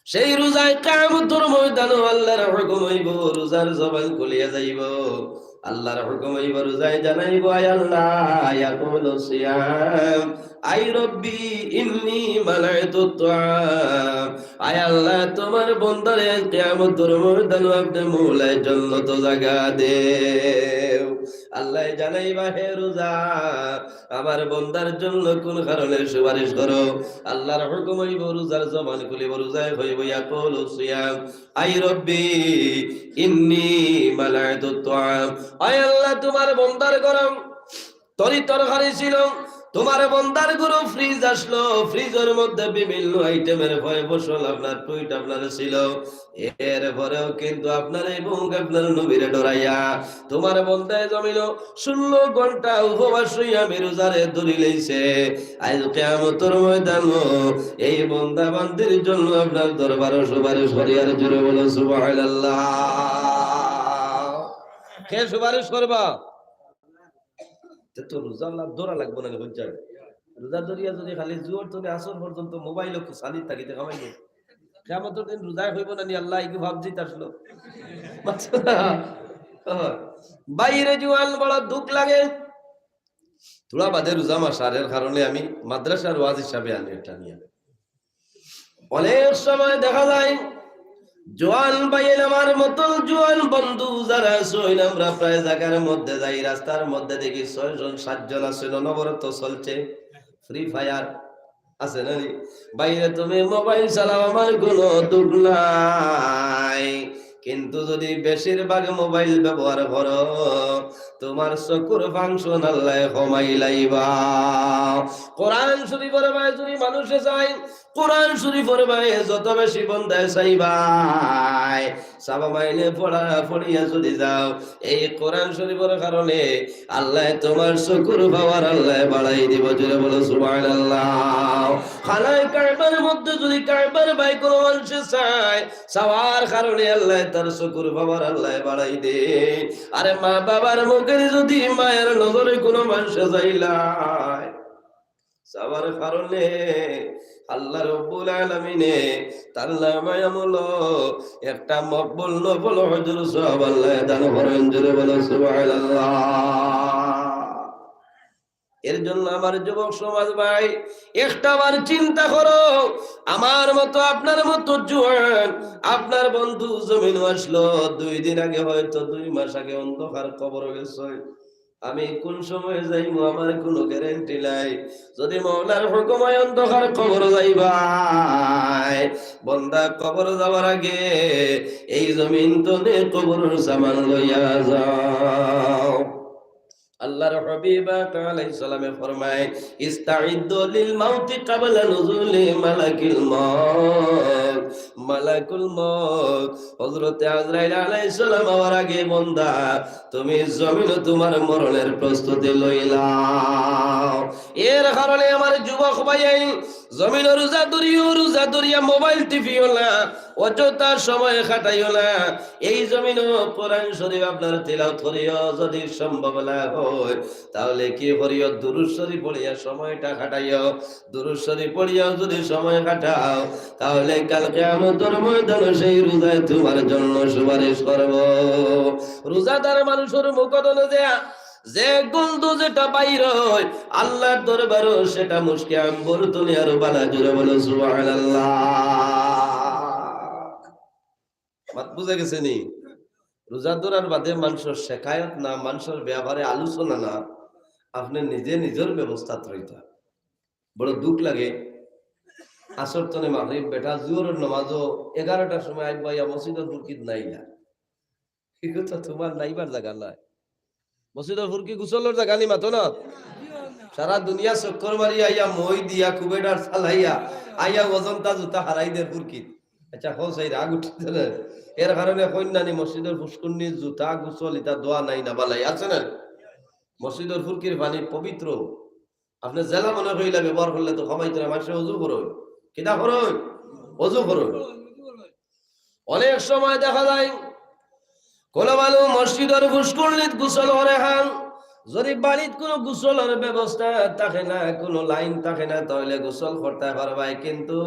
সেই রোজায় কিয়ামতর ময়দানো আল্লাহর হুকুম অইবো, রোজার জবান খুলিয়া যাইবো। আল্লাহর হুকুম অইবো, রোজায় জানাইবো, "আয় আল্লাহ, ইয়াকুলু সিয়াম, আই রব্বি, ইন্নি মানাইতু তুআম।" আয় আল্লাহ, তোমার বন্দারে আজ কিয়ামতর ময়দানো আপনে মওলায় জন্নতো জাগা দেও। আল্লায় জানাইবা, "হে রোজা, আমার বন্দার জন্য কোন কারণে সুপারিশ করো?" আল্লাহর হুকুম অইবো, রোজার জবান খুলিবো, রোজায় কইবো, "ইয়াকুলু সিয়াম, আই রব্বি, ইন্নি মানাইতু তুআম।" আয় আল্লাহ, তোমার বন্দার গরম তরি তরকারি ছিল, তোমার বন্দার ঘরো ফ্রিজ আসলো, ফ্রিজর মধ্যে বিভিন্ন আইটেমের ফয় ফসল আপনার টুইট আপনার ছিল, এরপরেও কিন্তু আপনার এই বউ আপনার নবীরে ডরাইয়া তোমার বন্দায় জমিনো ষোলো ঘন্টা উপবাস অইয়া আমি রোজারে ধরি লইছে। আইজ কিয়ামতর ময়দানো এই বন্দা বান্দির জন্য আপনার দরবারো সুপারিশ করিয়ার, জোরে বলো সুবহানাল্লাহ। কে সুপারিশ করবা? তে তো রোজা লা-, ধরা লাগবো না নি, বুঝছেন? রোজা ধরিয়া যদি খালি জোহর তনে আসর পর্যন্ত মোবাইল একটু চালিত থাকি, তে কামাই নাই। কিয়ামতর দিন রোজায় কইবো না নি, "আল্লাহ, ইগু পাবজিত আসলো।" বুঝছো না? ও, বাইরে জুয়ান বড় দুখ লাগে। থুড়া বাদে রোজা মাস আর এর কারণে আমি মাদ্রাসার ওয়াজ হিসাবে আনি একটা নিয়া। অনেক সময় দেখা যায় জোয়ান ভাইয়াইন, আমার মতন জোয়ান বন্ধু যারা আছইন, আমরা প্রায় জাগার মধ্যে যাই, রাস্তার মধ্যে দেখি ছয়জন সাতজন আছইন, অনবরত চলছে ফ্রি ফায়ার, আছে না নি? বাইরে তুমি মোবাইল চালাও, আমার কোনো দুখ নাই, কিন্তু যদি বেশিরভাগ মোবাইল ব্যবহার করো, তোমার চকুর ফাংশন আল্লায় কমাই লাইবা। কোরআন শরীফর বায় যদি মানুষে চায়, কোরআন শরীফর বায় যত বেশি বন্দায় চাইবায়, চাবা মাইলে পড়া পড়িয়া যদি যাও, এই কোরআন শরীফর কারণে আল্লায় তোমার চকুর পাওয়ার আল্লায় বাড়াই দিবো। জোরে বলো সুবহানাল্লাহ। খানায় কাবার মধ্যে যদি কাবার বায় কোনো মানুষে চায়, চাওয়ার কারণে আল্লায় তার চকুর পাওয়ার আল্লায় বাড়াই দেইন। আরে মা বাবার মুখেদি যদি মায়ার নজরে কোনো মানুষে চাইলায়, চাওয়ার কারণে আল্লাহ রব্বুল আলামিনে তার নামায় আমলো একটা মকবুল নফল হজর সওয়াব আল্লায় দান করইন। জোরে বলো সুবহানাল্লাহ। এর জন্য আমার যুবক সমাজ ভাই, একটা বার চিন্তা করো, আমার মতো, আপনার মতো জোয়ান, আপনার বন্ধু জমিনো আসলো, দুই দিন আগে, হয়তো দুই মাস আগে অন্ধকার কবরো গেছে। আমি কোন সময় যাইমু, আমার কোনো গ্যারান্টি নাই। যদি মওলার হুকুম অয় অন্ধকার কবরো যাইবায়, বন্দা কবরো যাওয়ার আগে এই জমিন তনে কবরর সামান লইয়া যাও। আল্লাহর হাবিব আকা আলাইহিস সালামে ফরমায়, "ইস্তাইদ্দু লিল মাউতি ক্বাবলা নুজুলি মালাকিল মউত।" মালাকুল মউত হযরতে আজরাইল আলাইহিস সালাম আওয়ার আগে বন্দা, তুমি জমিনো তোমার মরণের প্রস্তুতি লইলাও। এর কারণে আমার যুবক ভাইয়াইন, জমিনো রোজা ধরিও, রোজা ধরিয়া মোবাইল টিপিও না, অযথা সময় কাটাইও না। এই জমিনো কোরআন শরীফ আপনার তিলাওয়াত করিও, যদি সম্ভব না হয়, তাহলে কি করিও? দুরূদ শরীফ পড়িয়া সময়টা কাটাইও। দুরূদ শরীফ পড়িয়া যদি সময় কাটাও, তাহলে কাল কিয়ামতর ময়দানো সেই রোজায় তোমার জন্য সুপারিশ করবো। রোজাদার মানুষর মুখ তনে যে, যে গন্ধ যেটা বাইর হয়, আল্লাহর দরবারো সেটা মুশকে আম্বর তনে আরো বালা। জোরে বলো সুবহানাল্লাহ। মাত বুঝা গেছে নি? রোজা ধরার বাদে মানষর শেকায়ত না, মানষর ব্যাপারে আলোচনা না, আপনে নিজে নিজর ব্যবস্থাত রইতা। বড় দুখ লাগে। আসর তনে মাগরিব, বেটা জোহরর নামাজো এগারোটার সময় আইবা, ইয়া মসজিদর ফুরকিত নাই না। কি কথা, তোমার নাইবার জাগা নাই। মসজিদর ফুরকি গোসলর জাগা নি মাতো না। সারা দুনিয়া চক্কর মারি আইয়া, মই দিয়া, কুবেটার চালাইয়া, আইয়া অজন্তা জুতা হারাই দের ফুরকিত। আচ্ছা, হো সেই রাগ উঠছে না? এর কারণে কইন না নি মসজিদর ফুসকুন্নি, জুতা, গোসল, ইতা দোয়া নাই না, বালাই আছে না? মসজিদর ফুরকির পানি পবিত্র। আপনে যেলা মনে কইলা ব্যবহার করলে তো কমাইতো না, মানষে অজু করইন। কিতা করইন? অজু করইন। অনেক সময় দেখা যায়, কোনো মানুষ মসজিদর ফুসকুন্নিত গোসল করে খান, যদি বাড়িত কুনু গোসলর ব্যবস্থা থাকে না, কুনু লাইন থাকে না, তাইলে গোসল করতায় পারবায়, কিন্তু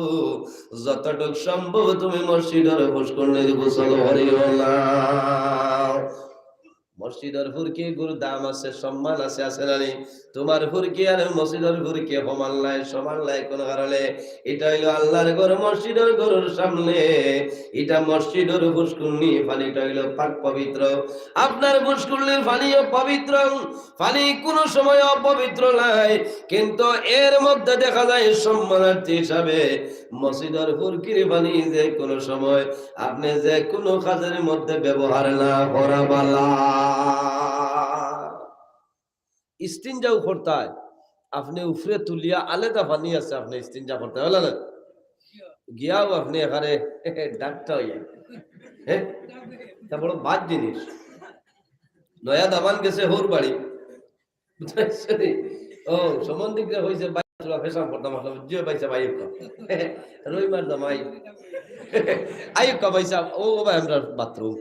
যতটুক সম্ভব তুমি মসজিদর ফুসকুনির গোসল করিও না। মসজিদর ফুরকিগুর দাম আছে, সম্মান আছে, আছে না নি? তুমার ফুরকি আর মসজিদর ফুরকি সমান নায়, সমান নায়। কোন কারণে? ইটা অইলো আল্লার ঘর, মসজিদর ঘরর সামনে। ইটা মসজিদর ফুসকুনির পানিটা অইলো পাক পবিত্র, আপনার ফুসকুনির পানিও পবিত্র। পানি কুনু সময় অপবিত্র নায়, কিন্তু এর মধ্যে দেখা যায় সম্মানার্থী হিসাবে মসজিদর ফুরকির পানি যে কুনু সময় আপনে যে কুনু কাজর মধ্যে ব্যবহার না করা ভালা। ইস্তিনজাও করতায়, আপনে উপরে তুলিয়া আলাদা পানি আছে, আপনে ইস্তিনজা করতায়, অইলো না? গিয়াও আপনে এখানে ডাক্তার অইয়া, হ্যাঁ, ইটা বড় বাদ জিনিস। নয়া দামান গেছে হউর বাড়ি, বুঝছইন নি? ও, সম্বন্ধিকরে কইছে, "ভাই, তোরা পেশাব করতাম আসলাম।" "জি ভাই সাহেব, আইউক্কা।" রহিমার জামাই। "আইউক্কা ভাই সাহেব।" "ও, ও ভাই, আমরার বাথরুম।"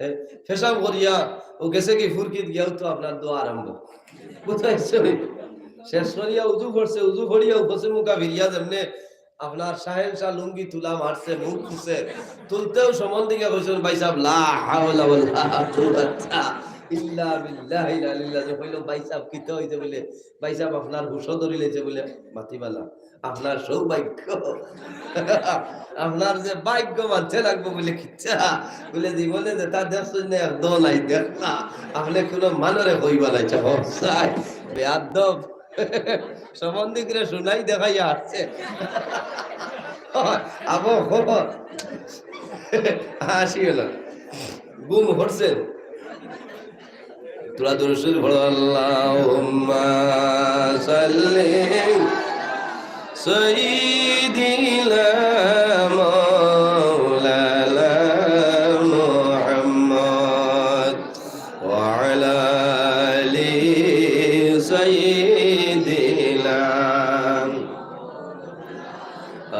এ, পেশাব করিয়া ও গেছে কি ফুরকিত গিয়াও তো আপনার দোয়া আরম্ভ। বুঝছইন নি? শেষ করিয়া উজু করছে, উজু করিয়া ও পশ্চিম মুখা ফিরিয়া যেমনে আপনার শাহেনশাহ লুঙ্গি তুলা মারছে, মুখ খুলছে, তুলতেও সম্বন্ধিকে কইছইন, "ভাই সাহেব, লা হাওলা ওয়ালা কুওয়াতা ইল্লা বিল্লাহিল আলিয়্যিল আযীম।" কইলো, "ভাই সাহেব, কিতা অইছে?" বলে, "ভাই সাহেব, আপনার হুশ ধরিলাইছে," বলে, "মাতিবা না, আপনার সৌভাগ্য।" "আপনার যে ভাগ্য মানতে লাগবো," বলে, "কিতা?" বলে, "জীবনে যেটা দেখছইন না, একদম নাই দেখলা, আপনে কুনু মানষরে কইবা না, ইচ্ছা করছে।" বেয়াদব। সম্বন্ধিকরে শুনাই দেখাইয়া আসছে। আবো খবর। হাসি হলো। ঘুম হরছে। তোরা দুরূদ শরীফ পড়ো, আল্লাহুম্মা সাল্লি সাইয়্যিদিনা মাওলানা মুহাম্মদ। وعلى آل سيدنا.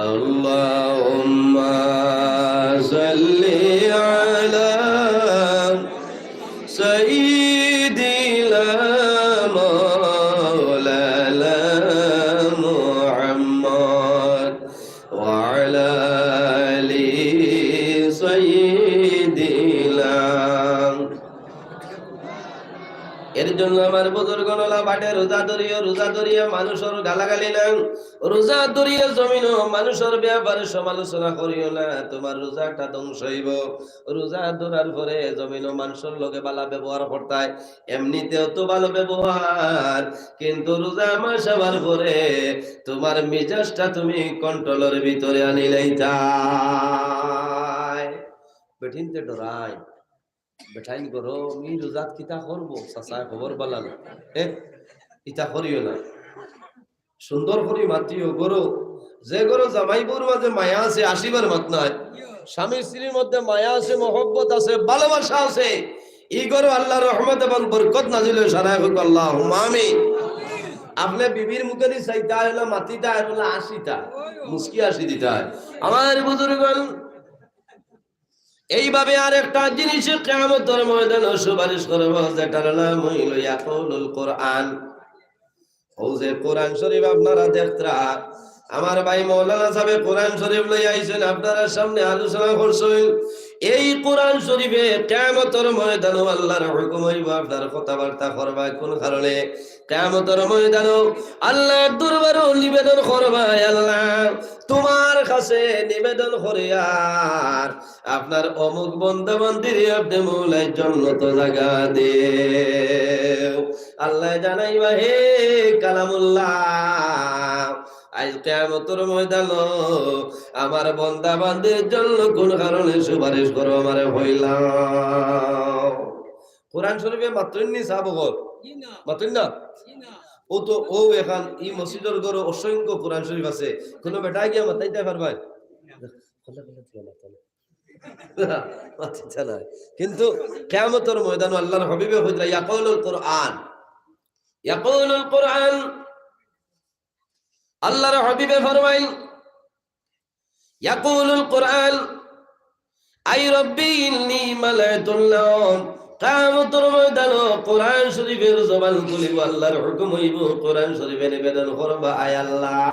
اللهم صل على سيدنا مولانا محمد وعلى آل سيدنا. এর জন্য আমার বুজুর্গ অকল, বাটে রোজা ধরিও, রোজা ধরিয়া মানুষর গালাগালি না, রোজা ধরিয়া জমিনো মানুষর ব্যাপারে সমালোচনা করিও না, তুমার রোজাটা ধ্বংস অইবো। রোজা ধরার পরে জমিনো মানুষর লগে ভালা ব্যবহার করতায়, এমনিতেও তো ভালো ব্যবহার, কিন্তু রোজা মাস আওয়ার পরে তুমার মিজাজটা তুমি কন্ট্রোলর ভিতরে আনিলাইতায়। বেটিন্তে ডরাইন, বেটাইন গরো, মি রোজাত কিতা করবো? চাচায় খবর বালা না। এ, ইতা করিও না। সুন্দর করি মাতিও গরো। যে গরো জামাই বউর মাঝে মায়া আছে, আসিবার মাত নাই। স্বামী স্ত্রীর মধ্যে মায়া আছে, মহব্বত আছে, ভালোবাসা আছে। ই গরো আল্লার রহমত এবং বরকত নাজিল অয়, সারায় কউক্কা আল্লাহুম্মা আমিন। আপনে বিবির মুখেদি চাইতা অইলো, মাতিতা অইলো, আসিতা, মুস্কি আসি দিতা অয়। আমার বুজুর্গন, এইভাবে আর একটা জিনিসে কিয়ামতর ময়দানো সুপারিশ করবো, যেটার নাম অইলো ইয়াকুলুল কোরআন। অউ যে কোরআন শরীফ আপনারা দেখতরা, আমার ভাই মৌলানা সাহেবে কোরআন শরীফ লইয়া আইছইন, আপনারার সামনে আলোচনা করছইন। এই কোরআন শরীফে কিয়ামতর ময়দানো আল্লার হুকুম অইবো, আপনার কথাবার্তা করবা কোন কারণে? কিয়ামতর ময়দানো আল্লার দরবারো নিবেদন করবা, "আল্লা, তুমার কাছে নিবেদন করি আর আপনার অমুক বন্দা বান্দিরে আপনে মৌলায় জন্নতো জাগা দেও।" আল্লায় জানাইবা, "হে কালামুল্লাহ, আইজ কিয়ামতর ময়দানো আমার বন্দা বান্দির জন্য কোন কারণে সুপারিশ করো আমারে কইলাও।" কোরআন শরীফে মাতইন নি সাব অকল? জি না। মাতইন না? জি না। অউ তো, অউ এখান ই মসজিদর ঘরো অসংখ্য কোরআন শরীফ আছে। কুনু বেটায় গিয়া মাতাইতায় পারবায়? মাতিতা নায়। কিন্তু কিয়ামতর ময়দানো আল্লার হাবিবে কইরা, "ইয়াকুলুল কোরআন, ইয়াকুলুল কোরআন।" আল্লার হাবিবে ফরমাইন, ইয়াকুলুল কোরআন, "আই রব্বি ইন্নী মালাতুল লাউম কিয়ামতর ময়দানো কোরআন শরীফের জবান খুলিব, আল্লাহর হুকুম অইব, কোরআন শরীফে নিবেদন করবা, "আয় আল্লাহ,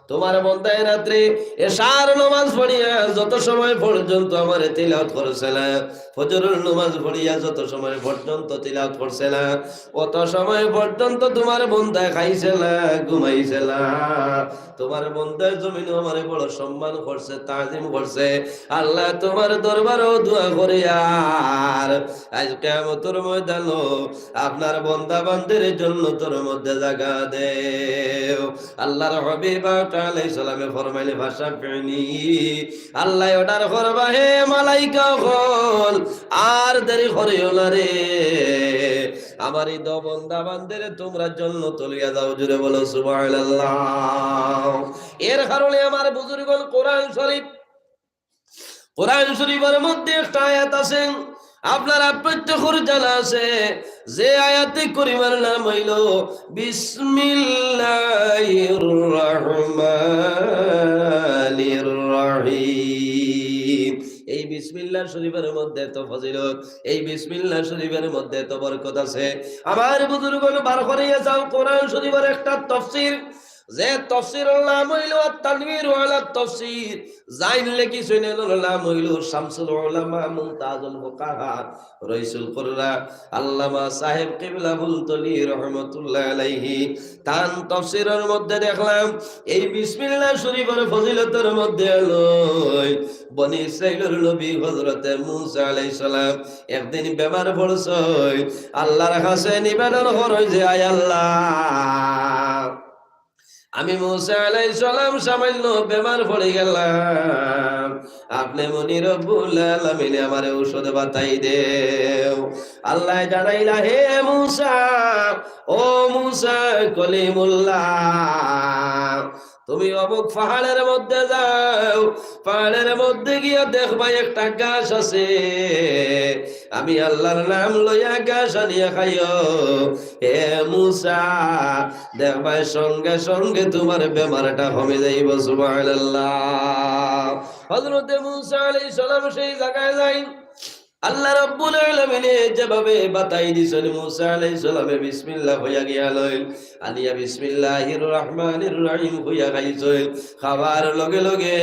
তুমার বন্দায় রাত্রে এশার নামাজ পড়িয়া যত সময় পর্যন্ত আমারে তিলাওয়াত করছে না, ফজরর নামাজ পড়িয়া যত সময় পর্যন্ত তিলাওয়াত করছে না, অত সময় পর্যন্ত তুমার বন্দায় খাইছে না, ঘুমাইছে না। তুমার বন্দায় জমিনো আমারে বড় সম্মান করছে, তাজিম করছে। আল্লাহ, তুমার দরবারো দোয়া করি, আর আইজ কিয়ামতর ময়দানো আপনার বন্দা বান্দির জন্নতর মধ্যে জাগা দেও।" আল্লাহর হাবিব আলাইহিস সালামে ফরমাইলে, "ফাশাফিনি।" আল্লাহ অর্ডার করবা, "হে মালাইকা অকল, আর দেরি করিও না রে, আমার ইদ বন্দা বান্দিরে তুমরা জন্নতো লইয়া যাও।" জোরে বলো সুবহানাল্লাহ। এর কারণে আমার বুজুর্গণ, কোরআন শরীফ, কোরআন শরীফের মধ্যে একটা আয়াত আছে, আপনারা প্রত্যেকের জানা আছে, যে আয়াতে করিমার নাম অইল বিসমিল্লাহির রহমানির রহিম। এই বিসমিল্লাহ শরীফের মধ্যে এত ফজিলত, এই বিসমিল্লাহ শরীফের মধ্যে এত বরকত আছে। আমার বুজুর্গণ, বার করিয়া চাও কোরআন শরীফের একটা তফসির, যে তফসিরর নাম অইল আত-তানবীর আলা তাফসীর, যাইন লেখিছইন, এর নাম অইল শামসুল উলামা মুমতাজুল ফুকাহা রইসুল কুররা আল্লামা সাহেব কিবলা ফুলতলি রহমতুল্লাহ আলাইহি। তান তফসিরর মধ্যে দেখলাম, এই বিসমিল্লাহ শরীফের ফজিলতর মধ্যে অইল, বনি ইসরাইলর নবী হযরতে মুসা আলাইহিস সালাম একদিন বেমার পড়ছইন, আল্লাহর কাছে নিবেদন করইন যে, "আয় আল্লাহ, আমি মুসা আলাইহিস সালাম সামান্য বেমার পড়ি গেলাম, আপনে মনি রব্বুল আলামিনে আমারে ঔষধ বাতাই দেও।" আল্লায় জানাইলা, "হে মুসা, ও মুসা কলিমুল্লাহ, তুমি অমুক পাহাড়ের মধ্যে যাও, পাহাড়ের মধ্যে গিয়া দেখবা একটা গাছ আছে, আমি আল্লাহর নাম লইয়া গাছ আনিয়া খাইও।" হে মুসা, দেখবায় সঙ্গে সঙ্গে তুমার বেমারটা কমি যাইব। সুবহানাল্লাহ। হযরতে মুসা আলাইহিস সালাম সেই জাগায় যাইন। আল্লাহ রাব্বুল আলামিনে যেভাবে বাতাই দিছইন, মুসা আলাইহিস সালামে বিসমিল্লাহ কইয়া গিয়া লইল, আনিয়া বিসমিল্লাহির রহমানির রহিম কইয়া খাইছইন। খাবার লগে লগে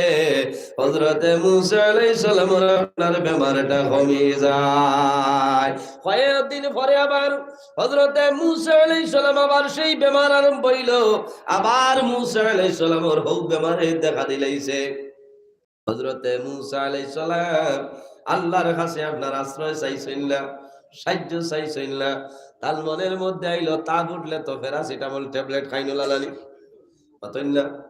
হযরতে মুসা আলাইহিস সালামর আপনার বেমারটা কমি যায়। কয়েকদিন পরে আবার হযরতে মুসা আলাইহিস সালাম আবার সেই বেমার আরম্ভ অইল। আবার মুসা আলাইহিস সালামর হউ বেমারে দেখা দিলাইছে। হযরতে মুসা আলাইহিস সালাম আল্লাহর কাছে আপনার আশ্রয় চাইছইন না, সাহায্য চাইছইন না। তান মনের মধ্যে আইল, তাপ উঠলে তো প্যারাসিটামল ট্যাবলেট খাইন লালানি। মাতইন না?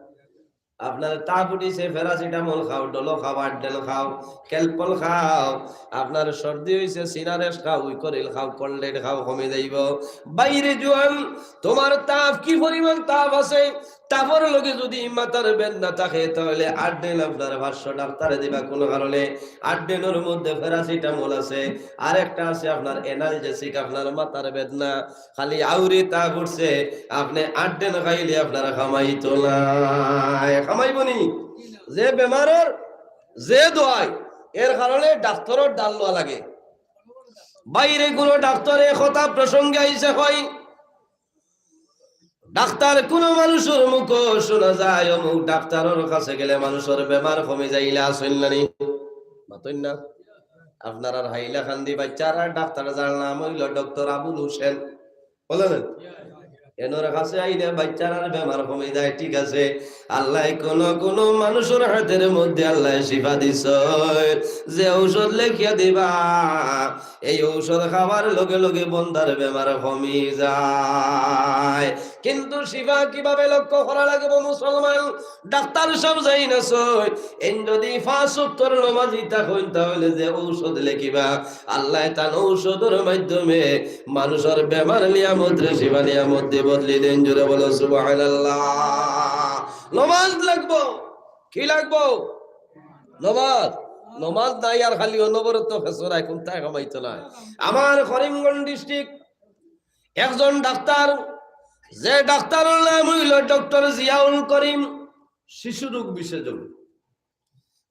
আপনার তাপ উঠিছে, প্যারাসিটামল খাও, ডলো খাও, আড্ডেল খাও, ক্যালপল খাও। আপনার সর্দি অইছে, সিনারেস্ট খাও, উইকরিল খাও, কোল্ডেড খাও, কমি যাইব। বাইরে জোয়ান, তুমার তাপ কি পরিমাণ তাপ আছে, তাপর লগে যুদি মাথার বেদনা থাকে, তাহলে আড্ডেন আপনার পাঁচশো ডাক্তারে দিবা। কোন কারণে? আড্ডেনর মধ্যে প্যারাসিটামল আছে, আরেকটা আছে আপনার অ্যানালজেসিক, আপনার মাথার বেদনা, খালি আউরি তাপ উঠছে, আপনে আড্ডেন খাইলে আপনার কামাইতো নায়। কামাইবো নি? যে বেমারর যে দোয়াই, এর কারণে ডাক্তারর ডাল লওয়া লাগে। বাইরে কোনো ডাক্তারে কথা প্রসঙ্গে আইছে, কয়, ডাক্তার, কোনো মানুষর মুখো শোনা যায়, অমুক ডাক্তারর কাছে গেলে মানুষর বেমার কমি যায়, ইলা আছইন না নি? মাতইন না? আপনারার হাইলাকান্দি বাচ্চারার ডাক্তার, যার নাম অইল ডক্টর আবুল হোসেন, বুঝলেন? এনর কাছে আইলে বাচ্চারার বেমার কমি যায়, ঠিক আছে। আল্লায় কোনো কোনো মানুষর হাতের মধ্যে আল্লায় শিফা দিছে, যে ঔষধ লেখিয়া দিবা, এই ঔষধ খাওয়ার লগে লগে বন্দার বেমার কমি যায়। কিন্তু শিফা কিভাবে লক্ষ্য করা লাগবো মুসলমান? ডাক্তার সাব যাইন আছইন, এইন যুদি পাঁচ ওয়াক্তর নমাজি থাকইন, তাহলে যে ঔষধ লেখিবা, আল্লায় তান ঔষধর মাধ্যমে মানুষর বেমার নিয়ামতরে শিফা নিয়ামত দি বদলি দেইন। জোরে বলো সুবহানাল্লাহ। নমাজ লাগবো। কি লাগবো? নমাজ। নমাজ নাই আর খালি অনবরত খেসরা, কুন্তা কামাইতো নায়। আমার করিমগঞ্জ ডিস্ট্রিক্ট একজন ডাক্তার, যে ডাক্তারর নাম অইল ডক্টর জিয়াউল করিম, শিশু রোগ বিশেষজ্ঞ।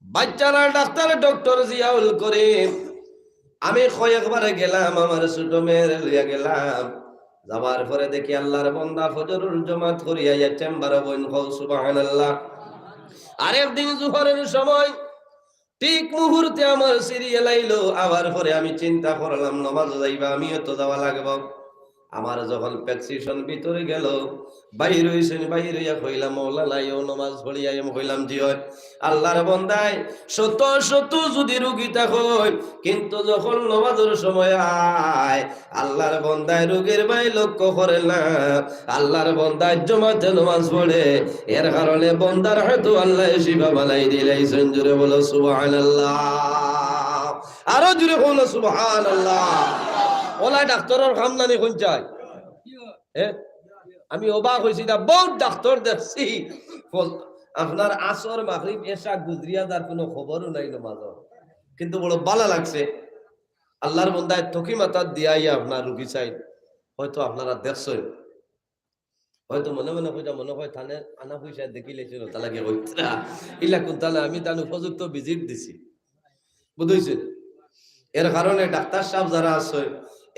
বাচ্চারার ডাক্তার ডক্টর জিয়াউল করিম। আমি কয়েকবারে গেলাম, আমার ছোট মেয়েরে লইয়া গেলাম। যাওয়ার পরে দেখি আল্লাহর বন্দা ফজরুল জমাত করিয়া আইয়া চেম্বারো বইন, কও সুবহানাল্লাহ। আরেকদিন জোহরের সময় ঠিক মুহূর্তে আমার সিরিয়াল আইলো। আবার পরে আমি চিন্তা করলাম, নমাজো যাইবা, আমিও তো যাওয়া লাগবো। আমার যখন প্রেসক্রিপশন ভিতরে গেল, বাইর হইছেন, বাইর হইয়া কইলাম, "মৌলানা, ও নমাজ পড়িয়া?" আমি কইলাম, "জি অয়।" আল্লাহর বন্দায় শত শত যদি রুগী থাকয়, কিন্তু যখন নমাজর সময় আয়, আল্লাহর বন্দায় রুগীর বায় লক্ষ্য করে না, আল্লাহর বন্দায় জমাতে নমাজ পড়ে, এর কারণে বন্দার হয়তো আল্লাহ শিফা বানাই দিলাইছেন। জোরে বলো সুবহানাল্লাহ। আরো জোরে বলো সুবহানাল্লাহ। ওলা ডাক্তারর কাম নানি কোন চাই? হ্যাঁ, আমি অবাক হইছি না, বহুত ডাক্তার দেখছি। ফল-, আপনার আসর, মাগরিব, এশা গুজরিয়া যার কোনো খবরও নাই নমাজর, কিন্তু বড় ভালা লাগছে। আল্লাহর বন্দায় তকি মাথাত দিয়া আইয়া আপনার রুগী চাই, হয়তো আপনারা দেখছেন, হয়তো মনে মনে কইতা, মনে হয় থানে আনা পয়সা দেখিলেছিল, তা লাগে কইতা। ইলা কুন্তা না, আমি তান উপযুক্ত ভিজিট দিছি, বুঝ হইছে? এর কারণে ডাক্তার সাহেব যারা আছে,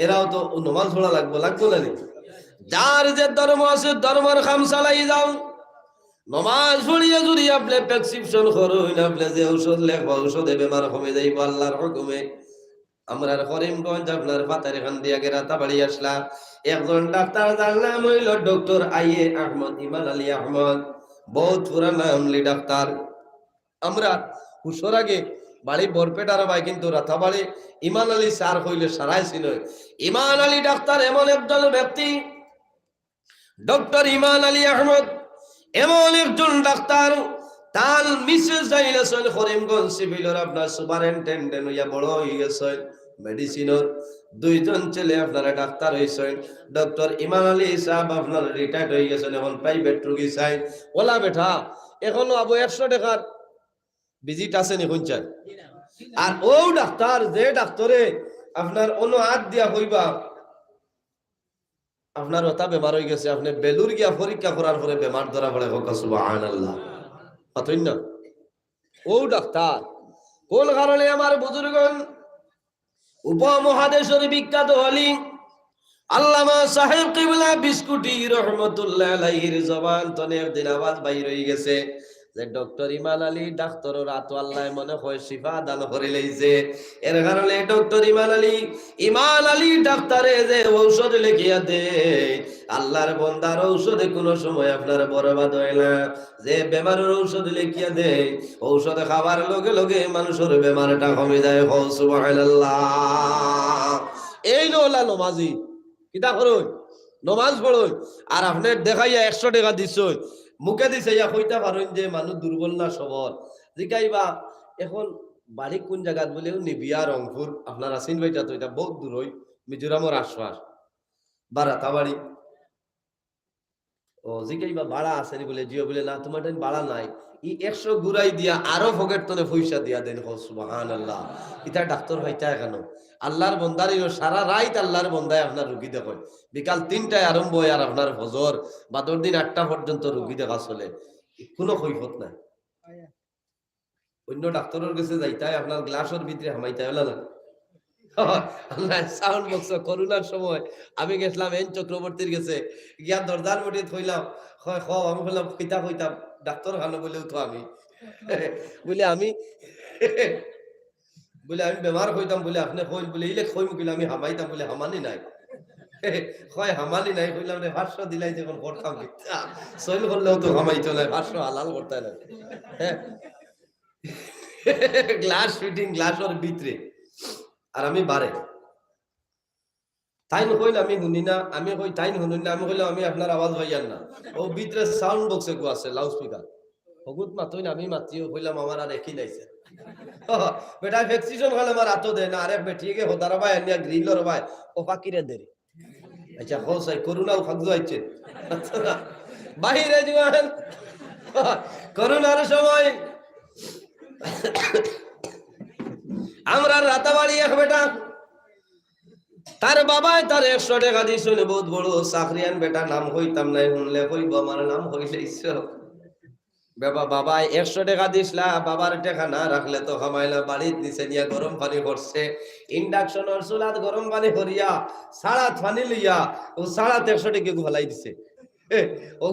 এরাও তো নমাজ পড়া লাগবো, লাগবো না নি? যার যে ধর্ম আছে, ধর্মর কাম চালাই যাও। নমাজ পড়িয়া যদি আপনি প্রেসক্রিপশন করইন, আপনি যে ঔষধ লেখবা, ঔষধে বেমার কমে যাইবো আল্লাহর হুকুমে। আমরার করিমগঞ্জ আপনার পাথারকান্দি আগে রাতাবাড়ি আসলা, একজন ডাক্তার যার নাম হইল ডক্টর আই এ আহমদ, ইমান আলী আহমদ, বহুত পুরানা আমলি ডাক্তার। আমরা হুশর আগে বাড়ি বরপেটার ভাই, কিন্তু রাতাবাড়ি ইমান আলী স্যার কইলে সারাই চিনয়। ইমান আলী ডাক্তার এমন একজন ব্যক্তি, ডক্টর ইমান আলী আহমদ এমন একজন ডাক্তার, তার মিসেস যাইল আছইন করিমগঞ্জ সিভিলর আপনার সুপারিনটেন্ডেন্ট হইয়া বড় হয়ে গেছইন মেডিসিনর। দুইজন ছেলে আপনারা ডাক্তার হইছইন। ডক্টর ইমান আলী সাহেব আপনার রিটায়ার্ড হয়ে গেছইন, এখন প্রাইভেট রুগী চাই। ওলা বেটা, এখনো আবু একশো টাকার ভিজিট আছে নি কোন চাই? আর ও ডাক্তার, যে ডাক্তারে আপনার অন্য হাত দিয়া কইবা, আপনার ওটা বেমার হয়ে গেছে, আপনি বেলুর গিয়া পরীক্ষা করার পরে বেমার ধরা পড়ে, হোক সুবহানাল্লাহ। পাতইন না? ও ডাক্তার, কোন কারণে আমার বুজুর্গন উপমহাদেশের বিখ্যাত আলিম আল্লামা সাহেব কিবলা বিস্কুটি রহমতুল্লাহ আলাইহির জবান তনে একদিন আওয়াজ বাইর হয়ে গেছে যে ডক্টর ইমান আলী ডাক্তারর আতো আল্লাহ মনে হয় শিফা দান করে লইছে। এর কারণে ডক্টর ইমান আলী, ইমান আলী ডাক্তারে যে ঔষধ লেখিয়া দেয়, আল্লাহর বন্দার ঔষধে কোনো সময় আপনার বরবাদ হয় না। যে বেমারের ঔষধ লেখিয়া দেয়, ঔষধ খাবার লগে লগে মানুষের বেমারটা কমে যায়। কও সুবহানাল্লাহ। এই নলা নমাজি, কিতা করইন? নমাজ পড়ইন। আর আপনি দেখাইয়া একশো টাকা দিছইন, মুখে দিছে ইয়া কইতা পারইন যে মানুষ দুর্বল না সবল। জিকাইবা, এখন বাড়ি কোন জায়গাত? বলে, "ও নিবিয়া রংপুর।" আপনারা চিন পাইতা তো, এটা বহুত দূর, ওই মিজোরামর আশপাশ। বারাতাবাড়ি। ও জিকাইবা, "ভাড়া আছে নি?" বলে, "জিও।" বলে, "না, তোমার টাইম ভাড়া নাই।" ই একশো ঘুরাই দিয়া আরো পকেট তনে পয়সা দিয়া দেন। কও সুবহানাল্লাহ। ইতা ডাক্তার হইতা কেন? আল্লাহর বন্দার ইনো সারা রাইত আল্লাহর বন্দায় আপনার রুগী দেখইন। বিকাল তিনটায় আরম্ভ হয় আর আপনার ফজর বাদর দিন আটটা পর্যন্ত রুগী দেখা চলে। কোনো কৈফত নাই। অন্য ডাক্তারর গেছে যাইতায়, আপনার গ্লাসর ভিতরে হামাইতায়, হলো না? আল্লাহ, সাউন্ড বক্স, করোনার সময় আমি গেছিলাম এন চক্রবর্তীর গেছে, গিয়া দরজার মুঠিত কইলাম, কয়, "কও।" আমি কইলাম, "কিতা কইতাম? ডাক্তার খানো বলেও তো আমি।" বলে, "আমি, বলে, আমি বেমার কইতাম।" বলে, "আপনি কইন।" বলে, "ইলে কইমু কিলা, আমি হামাইতাম।" বলে, "হামানি নাই।" কয়, "হামানি নাই।" কইলাম, "রে, পাঁচশো দিলাই যখন করতাম কিতা? সইল করলেও তো হামাইতো নাই, পাঁচশো হালাল করতায় না।" হ্যাঁ, গ্লাস ফিটিং, গ্লাসর ভিতরে। আর আমি বারে। তাইন কইল, "আমি হুনি না।" আমি কই, "তাইন হুনইন না।" আমি কইলাম, "আমি আপনার আওয়াজ পাইয়ার না।" ও ভিতরে সাউন্ড বক্স এগু আছে, লাউড স্পিকার। হগুত মাতইন, আমি মাতিও কইলাম, "আমার আর একই নাইছে।" বেটা ফেক্সিশন খালে আমার আতো দেয় না, আরেক বেটিয়ে গে হোদার ভাই আনিয়া গ্রিলর ভাই, ও ফাকিরে দেরি। আচ্ছা, কও চাই, করোনাও খাদ্য আইছে। বাইরে জুয়ান, করোনার সময় আমরা রাতাবাড়ি এক বেটা, তার বাবায় তার একশো টাকা দিছইন, বহুত বড় চাকরিয়ান বেটা, নাম কইতাম নায়, হুনলে কইবো আমার নাম কইলাইছো। বাবা, বাবায় একশো টেকা দিছলা, বাবার টেকা না রাখলে তো কামাইলা, বাড়িত নিচে নিয়া গরম পানি করছে, ইন্ডাকশনর চুলাত গরম পানি করিয়া, ছাড়াত পানি লইয়া, ও ছাড়াত একশো টেকা গু ফালাই দিছে। এ, ও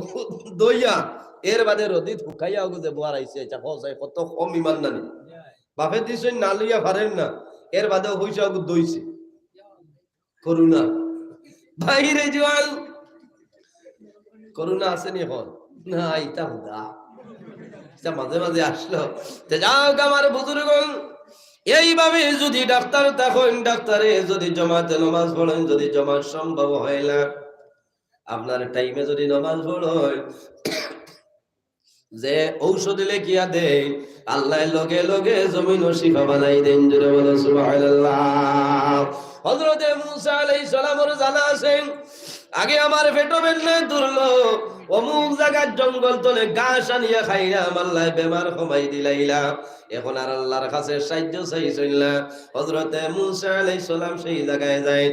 দইয়া, এর বাদে রদিত হুকাইয়া ওগু যে বুয়ার আইছে, এটা কও চাই, কত কম ইমান নানি। বাপে দিছইন না লইয়া পারেন না, এর বাদে পয়সা ওগু দইছে। করুণা। বাইরে জোয়ান। করুণা আছে নি এখন? না, ইটা হুদা। ইটা মাঝে মাঝে আসলো। তে যাউক আমার বুজুর্গ, এইভাবে যদি ডাক্তার থাকইন, ডাক্তারে যদি জমাতে নমাজ পড়ইন, যদি জমাত সম্ভব হয় না, আপনার টাইমে যদি নমাজ পড়ইন, যে ঔষধ লেখিয়া দেয়, আল্লাহ লগে লগে জমিনও শিফা বানাই দেন। জোরে বলো সুবহানাল্লাহ। হযরতে মুসা আলাইহিস সালামর জানা আছে, আগে আমার পেটো বেদনায় ধরলো, অমুক জাগার জঙ্গল তলে ঘাস আনিয়া খাইলাম, আল্লাহ বেমার কমাই দিলাইলা। এখন আর আল্লাহর কাছে সাহায্য চাইছইন না। হযরতে মুসা আলাইহিস সালাম সেই জাগায় যায়।